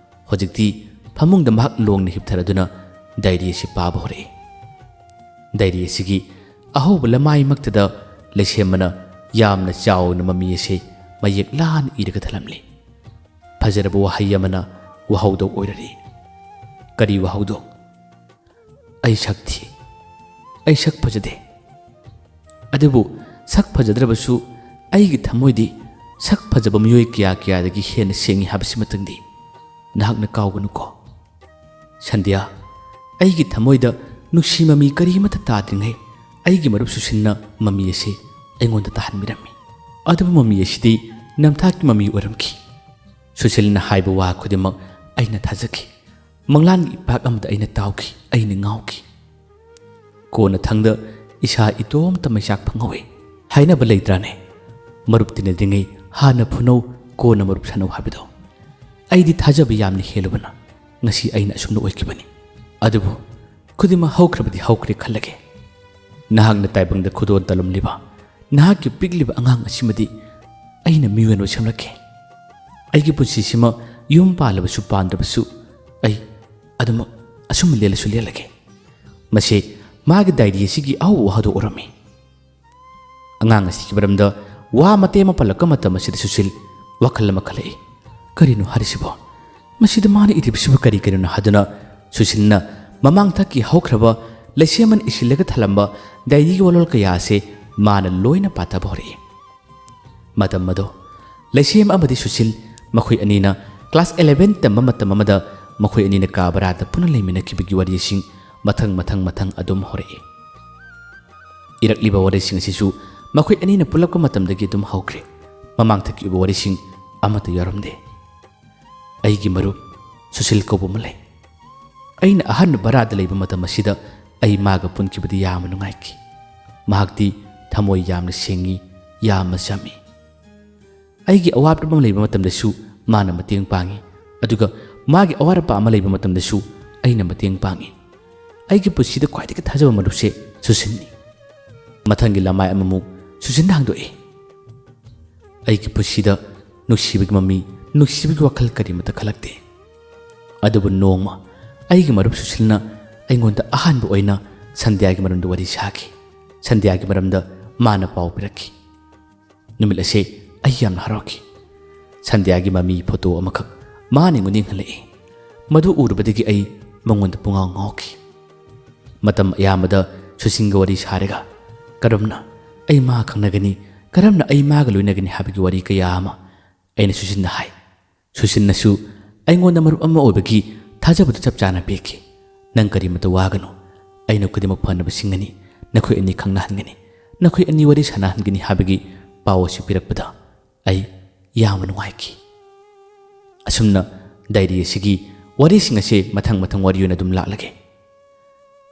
ꯍꯧꯖꯤꯛꯇꯤ ꯐꯃꯨꯡꯗ ꯃꯍꯥꯛ ꯂꯣꯡꯅ ꯍꯤꯞꯊꯔꯗꯨꯅ ꯗꯥꯏꯔꯤ ꯑꯁꯤ ꯄꯥꯕ ꯍꯧꯔꯛꯏ꯫ ꯗꯥꯏꯔꯤ ꯑꯁꯤꯒꯤ ꯑꯍꯧꯕ ꯂꯃꯥꯏꯃꯛꯇꯗ ꯂꯩꯁꯦꯝꯕꯅ ꯌꯥꯝꯅ ꯆꯥꯎꯅ ꯃꯃꯤ ꯑꯁꯤ ꯃꯌꯦꯛ ꯂꯥꯅ ꯏꯔꯒ ꯊꯝꯂꯝꯂꯤ꯫ ꯐꯖꯔꯕ ꯋꯥꯍꯩ ꯑꯃꯅ ꯋꯥꯍꯧꯗꯣꯛ ꯑꯣꯏꯔꯔꯤ꯫ ꯀꯔꯤ ꯋꯥꯍꯧꯗꯣꯛ? "ꯑꯩ ꯁꯛ ꯊꯤ꯫ ꯑꯩ ꯁꯛ ꯐꯖꯗꯦ꯫ ꯑꯗꯨꯕꯨ ꯁꯛ ꯐꯖꯗ꯭ꯔꯕꯁꯨ ꯑꯩꯒꯤ ꯊꯃꯣꯏꯗꯤ ꯁꯛ ꯐꯖꯕ ꯃꯤꯑꯣꯏ ꯀꯌꯥ ꯀꯌꯥꯗꯒꯤ ꯍꯦꯟꯅ ꯁꯦꯡꯉꯤ ꯍꯥꯏꯕꯁꯤꯃꯇꯪꯗꯤ ꯅꯍꯥꯛꯅ ꯀꯥꯎꯒꯅꯨꯀꯣ꯫ ꯁꯟꯙ꯭ꯌꯥ, ꯑꯩꯒꯤ ꯊꯃꯣꯏꯗ ꯅꯨꯡꯁꯤ ꯃꯃꯤ ꯀꯔꯤꯃꯠꯇ ꯇꯥꯗ꯭ꯔꯤꯉꯩ ꯑꯩꯒꯤ ꯃꯔꯨꯞ ꯁꯨꯁꯤꯜꯅ ꯃꯃꯤ ꯑꯁꯤ ꯑꯩꯉꯣꯟꯗ ꯇꯥꯍꯟꯕꯤꯔꯝꯃꯤ꯫ ꯑꯗꯨꯕꯨ ꯃꯃꯤ ꯑꯁꯤꯗꯤ ꯅꯝꯊꯥꯛꯀꯤ ꯃꯃꯤ ꯑꯣꯏꯔꯝꯈꯤ꯫ ꯁꯨꯁꯤꯜꯅ ꯍꯥꯏꯕ ꯋꯥ ꯈꯨꯗꯤꯡꯃꯛ ꯑꯩꯅ ꯊꯥꯖꯈꯤ꯫ ꯃꯪꯂꯥꯟꯒꯤ ꯏꯄꯥꯛ ꯑꯃꯗ ꯑꯩꯅ ꯇꯥꯎꯈꯤ, ꯑꯩꯅ ꯉꯥꯎꯈꯤ꯫ ꯀꯣꯟꯅꯊꯪꯗ ꯏꯁꯥ ꯏꯇꯣꯝꯇ ꯃꯩꯆꯥꯛ ꯐꯪꯍꯧꯏ꯫ ꯍꯥꯏꯅꯕ ꯂꯩꯇ꯭ꯔꯥꯅꯦ? "ꯃꯔꯨꯞ ꯇꯤꯟꯅꯗ꯭ꯔꯤꯉꯩ ꯍꯥꯟꯅ ꯐꯨꯅꯧ, ꯀꯣꯟꯅ ꯃꯔꯨꯞ ꯁꯥꯟꯅꯧ" ꯍꯥꯏꯕꯗꯣ꯫ ꯑꯩꯗꯤ ꯊꯥꯖꯕ ꯌꯥꯝꯅ ꯍꯦꯜꯂꯨꯕꯅ ꯉꯁꯤ ꯑꯩꯅ ꯑꯁꯨꯝꯅ ꯑꯣꯏꯈꯤꯕꯅꯤ꯫ ꯑꯗꯨꯕꯨ ꯈꯨꯗꯤꯡꯃꯛ ꯍꯧꯈ꯭ꯔꯕꯗꯤ ꯍꯧꯈ꯭ꯔꯦ ꯈꯜꯂꯒꯦ꯫ ꯅꯍꯥꯛꯅ ꯇꯥꯏꯕꯪꯗ ꯈꯨꯗꯣꯜ ꯇꯝꯂꯝꯂꯤꯕ ꯅꯍꯥꯛꯀꯤ ꯄꯤꯛꯂꯤꯕ ꯑꯉꯥꯡ ꯑꯁꯤꯃꯗꯤ ꯑꯩꯅ ꯃꯤꯑꯣꯏ ꯑꯣꯏꯅ ꯁꯦꯝꯂꯛꯀꯦ꯫ ꯑꯩꯒꯤ ꯄꯨꯟꯁꯤꯁꯤꯃ ꯌꯨꯝ ꯄꯥꯜꯂꯕꯁꯨ ꯄꯥꯟꯗ꯭ꯔꯕꯁꯨ ꯑꯩ ꯑꯗꯨꯃꯛ ꯑꯁꯨꯝ ꯂꯦꯜꯂꯁꯨ ꯂꯦꯜꯂꯒꯦ꯫ ꯃꯁꯤ ꯃꯥꯒꯤ ꯗꯥꯏꯔꯤ ꯑꯁꯤꯒꯤ ꯑꯍꯧꯕ ꯋꯥꯍꯗꯨ ꯑꯣꯏꯔꯝꯃꯤ꯫ ꯑꯉꯥꯡ ꯑꯁꯤꯒꯤ ꯃꯔꯝꯗ ꯋꯥ ꯃꯇꯦꯛ ꯑꯃ ꯄꯜꯂꯛꯄ ꯃꯇꯝ ꯑꯁꯤꯗ ꯁꯨꯁꯤꯜ ꯋꯥꯈꯜ ꯑꯃ ꯈꯜꯂꯛꯏ꯫ "ꯀꯔꯤꯅꯣ ꯍꯥꯏꯔꯤꯁꯤꯕꯣ? ꯃꯁꯤꯗ ꯃꯥꯅ ꯏꯔꯤꯕꯁꯤꯕꯨ ꯀꯔꯤ ꯀꯔꯤꯅꯣ?" ꯍꯥꯏꯗꯨꯅ ꯁꯨꯁꯤꯜꯅ ꯃꯃꯥꯡꯊꯛꯀꯤ ꯍꯧꯈ꯭ꯔꯕ ꯂꯩꯁꯦꯝ ꯑꯃꯅ ꯏꯁꯤꯜꯂꯒ ꯊꯜꯂꯝꯕ ꯗꯥꯏꯔꯤꯒꯤ ꯋꯥꯂꯣꯜ ꯀꯌꯥ ꯑꯁꯤ ꯃꯥꯅ ꯂꯣꯏꯅ ꯄꯥꯊꯕ ꯍꯧꯔꯛꯏ꯫ ꯃꯇꯝ ꯑꯗꯣ ꯂꯩꯁꯦꯝ ꯑꯃꯗꯤ ꯁꯨꯁꯤꯜ ꯃꯈꯣꯏ ꯑꯅꯤꯅ class eleven ꯇꯝꯕ ꯃꯇꯝ ꯑꯃꯗ ꯃꯈꯣꯏ ꯑꯅꯤꯅ ꯀꯥ ꯚꯔꯥꯗ ꯄꯨꯟꯅ ꯂꯩꯃꯤꯟꯅꯈꯤꯕꯒꯤ ꯋꯥꯔꯤꯁꯤꯡ ꯃꯊꯪ ꯃꯊꯪ ꯃꯊꯪ ꯑꯗꯨꯝ ꯍꯧꯔꯛꯏ꯫ ꯏꯔꯛꯂꯤꯕ ꯋꯥꯔꯤꯁꯤꯡ ꯑꯁꯤꯁꯨ ꯃꯈꯣꯏ ꯑꯅꯤꯅ ꯄꯨꯜꯂꯛꯄ ꯃꯇꯝꯗꯒꯤ ꯑꯗꯨꯝ ꯍꯧꯈ꯭ꯔꯦ꯫ ꯃꯃꯥꯡꯊꯛꯀꯤ ꯑꯣꯏꯕ ꯋꯥꯔꯤꯁꯤꯡ ꯑꯃꯠꯇ ꯌꯥꯎꯔꯝꯗꯦ꯫ ꯑꯩꯒꯤ ꯃꯔꯨꯞ ꯁꯨꯁꯤꯜ ꯀꯧꯕ ꯑꯃ ꯂꯩ꯫ ꯑꯩꯅ ꯑꯍꯥꯟꯕ ꯚꯔꯥꯗ ꯂꯩꯕ ꯃꯇꯝ ꯑꯁꯤꯗ ꯑꯩ ꯃꯥꯒ ꯄꯨꯟꯈꯤꯕꯗꯤ ꯌꯥꯝꯅ ꯅꯨꯡꯉꯥꯏꯈꯤ꯫ ꯃꯍꯥꯛꯇꯤ ꯊꯃꯣꯏ ꯌꯥꯝꯅ ꯁꯦꯡꯉꯤ, ꯌꯥꯝꯅ ꯆꯝꯃꯤ꯫ ꯑꯩꯒꯤ ꯑꯋꯥꯠꯄ ꯑꯃ ꯂꯩꯕ ꯃꯇꯝꯗꯁꯨ ꯃꯥꯅ ꯃꯇꯦꯡ ꯄꯥꯡꯉꯤ, ꯑꯗꯨꯒ ꯃꯥꯒꯤ ꯑꯋꯥꯠ ꯑꯄꯥ ꯑꯃ ꯂꯩꯕ ꯃꯇꯝꯗꯁꯨ ꯑꯩꯅ ꯃꯇꯦꯡ ꯄꯥꯡꯉꯤ꯫ ꯑꯩꯒꯤ ꯄꯨꯟꯁꯤꯗ ꯈ꯭ꯋꯥꯏꯗꯒꯤ ꯊꯥꯖꯕ ꯃꯔꯨꯞꯁꯦ ꯁꯨꯁꯤꯟꯅꯤ꯫ ꯃꯊꯪꯒꯤ ꯂꯃꯥꯏ ꯑꯃꯃꯨꯛ ꯁꯨꯁꯤꯟꯅ ꯍꯥꯡꯗꯣꯛꯏ꯫ ꯑꯩꯒꯤ ꯄꯨꯟꯁꯤꯗ ꯅꯨꯡꯁꯤꯕꯒꯤ ꯃꯃꯤ, ꯅꯨꯡꯁꯤꯕꯒꯤ ꯋꯥꯈꯜ ꯀꯔꯤꯃꯠꯇ ꯈꯜꯂꯛꯇꯦ꯫ ꯑꯗꯨꯕꯨ ꯅꯣꯡꯃ ꯑꯩꯒꯤ ꯃꯔꯨꯞ ꯁꯨꯁꯤꯜꯅ ꯑꯩꯉꯣꯟꯗ ꯑꯍꯥꯟꯕ ꯑꯣꯏꯅ ꯁꯟꯙ꯭ꯌꯥꯒꯤ ꯃꯔꯝꯗ ꯋꯥꯔꯤ ꯁꯥꯈꯤ꯫ ꯁꯟꯙ꯭ꯌꯥꯒꯤ ꯃꯔꯝꯗ ꯃꯥꯅ ꯄꯥꯎ ꯄꯤꯔꯛꯈꯤ꯫ ꯅꯨꯃꯤꯠ ꯑꯁꯦ ꯑꯩ ꯌꯥꯝꯅ ꯍꯔꯥꯎꯈꯤ꯫ ꯁꯟꯙ꯭ꯌꯥꯒꯤ ꯃꯃꯤ ꯐꯣꯇꯣ ꯑꯃꯈꯛ ꯃꯥꯅ ꯑꯩꯉꯣꯟꯗ ꯌꯦꯡꯍꯜꯂꯛꯏ꯫ ꯃꯗꯨ ꯎꯔꯨꯕꯗꯒꯤ ꯑꯩ ꯃꯉꯣꯟꯗ ꯄꯨꯡꯉꯥꯎ ꯉꯥꯎꯈꯤ꯫ ꯃꯇꯝ ꯑꯌꯥꯝꯕꯗ ꯁꯨꯁꯤꯟꯒ ꯋꯥꯔꯤ ꯁꯥꯔꯒ, "ꯀꯔꯝꯅ ꯑꯩ ꯃꯥ ꯈꯪꯅꯒꯅꯤ? ꯀꯔꯝꯅ ꯑꯩ ꯃꯥꯒ ꯂꯣꯏꯅꯒꯅꯤ ꯍꯥꯏꯕꯒꯤ ꯋꯥꯔꯤ ꯀꯌꯥ ꯑꯃ ꯑꯩꯅ ꯁꯨꯁꯤꯟꯗ ꯍꯥꯏ꯫ ꯁꯨꯁꯤꯟꯅꯁꯨ ꯑꯩꯉꯣꯟꯗ ꯃꯔꯨꯞ ꯑꯃ ꯑꯣꯏꯕꯒꯤ ꯊꯥꯖꯕꯗꯨ ꯆꯞ ꯆꯥꯅ ꯄꯤꯈꯤ꯫ "ꯅꯪ ꯀꯔꯤꯃꯇ ꯋꯥꯒꯅꯨ, ꯑꯩꯅ ꯈꯨꯗꯤꯡꯃꯛ ꯐꯅꯕ ꯁꯤꯟꯒꯅꯤ, ꯅꯈꯣꯏ ꯑꯅꯤ ꯈꯪꯅꯍꯟꯒꯅꯤ, ꯅꯈꯣꯏ ꯑꯅꯤ ꯋꯥꯔꯤ ꯁꯥꯟꯅꯍꯟꯒꯅꯤ" ꯍꯥꯏꯕꯒꯤ ꯄꯥꯎ ꯑꯁꯤ ꯄꯤꯔꯛꯄꯗ ꯑꯩ ꯌꯥꯝꯅ ꯅꯨꯡꯉꯥꯏꯈꯤ꯫ ꯑꯁꯨꯝꯅ ꯗꯥꯏꯔꯤ ꯑꯁꯤꯒꯤ ꯋꯥꯔꯤꯁꯤꯡ ꯑꯁꯤ ꯃꯊꯪ ꯃꯊꯪ ꯋꯥꯔꯤ ꯑꯣꯏꯅ ꯑꯗꯨꯝ ꯂꯥꯛꯂꯒꯦ꯫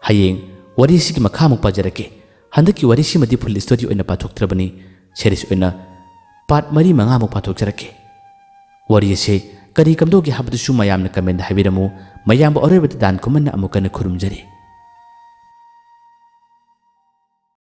ꯍꯌꯦꯡ ꯋꯥꯔꯤ ꯑꯁꯤꯒꯤ ꯃꯈꯥ ꯑꯃꯨꯛ ꯄꯥꯖꯔꯛꯀꯦ꯫ ꯍꯟꯗꯛꯀꯤ ꯋꯥꯔꯤꯁꯤꯃꯗꯤ ꯐꯨꯜ ꯁ꯭ꯇꯣꯔꯤ ꯑꯣꯏꯅ ꯄꯥꯊꯣꯛꯇ꯭ꯔꯕꯅꯤ, ꯁꯦꯔꯤꯁ ꯑꯣꯏꯅ ꯄꯥꯔꯠ ꯃꯔꯤ ꯃꯉꯥꯃꯨꯛ ꯄꯥꯊꯣꯛꯆꯔꯛꯀꯦ꯫ ꯋꯥꯔꯤ ꯑꯁꯤ ꯀꯔꯤ ꯀꯝꯗꯧꯒꯦ ꯍꯥꯏꯕꯗꯨꯁꯨ ꯃꯌꯥꯝꯅ ꯀꯃꯦꯟꯗ ꯍꯥꯏꯕꯤꯔꯝꯃꯨ꯫ ꯃꯌꯥꯝꯕꯨ ꯑꯔꯣꯏꯕꯗ ꯗꯥꯟ ꯈꯨꯃꯟꯅ ꯑꯃꯨꯛ ꯍꯟꯅ ꯈꯨꯔꯨꯝꯖꯔꯤ꯫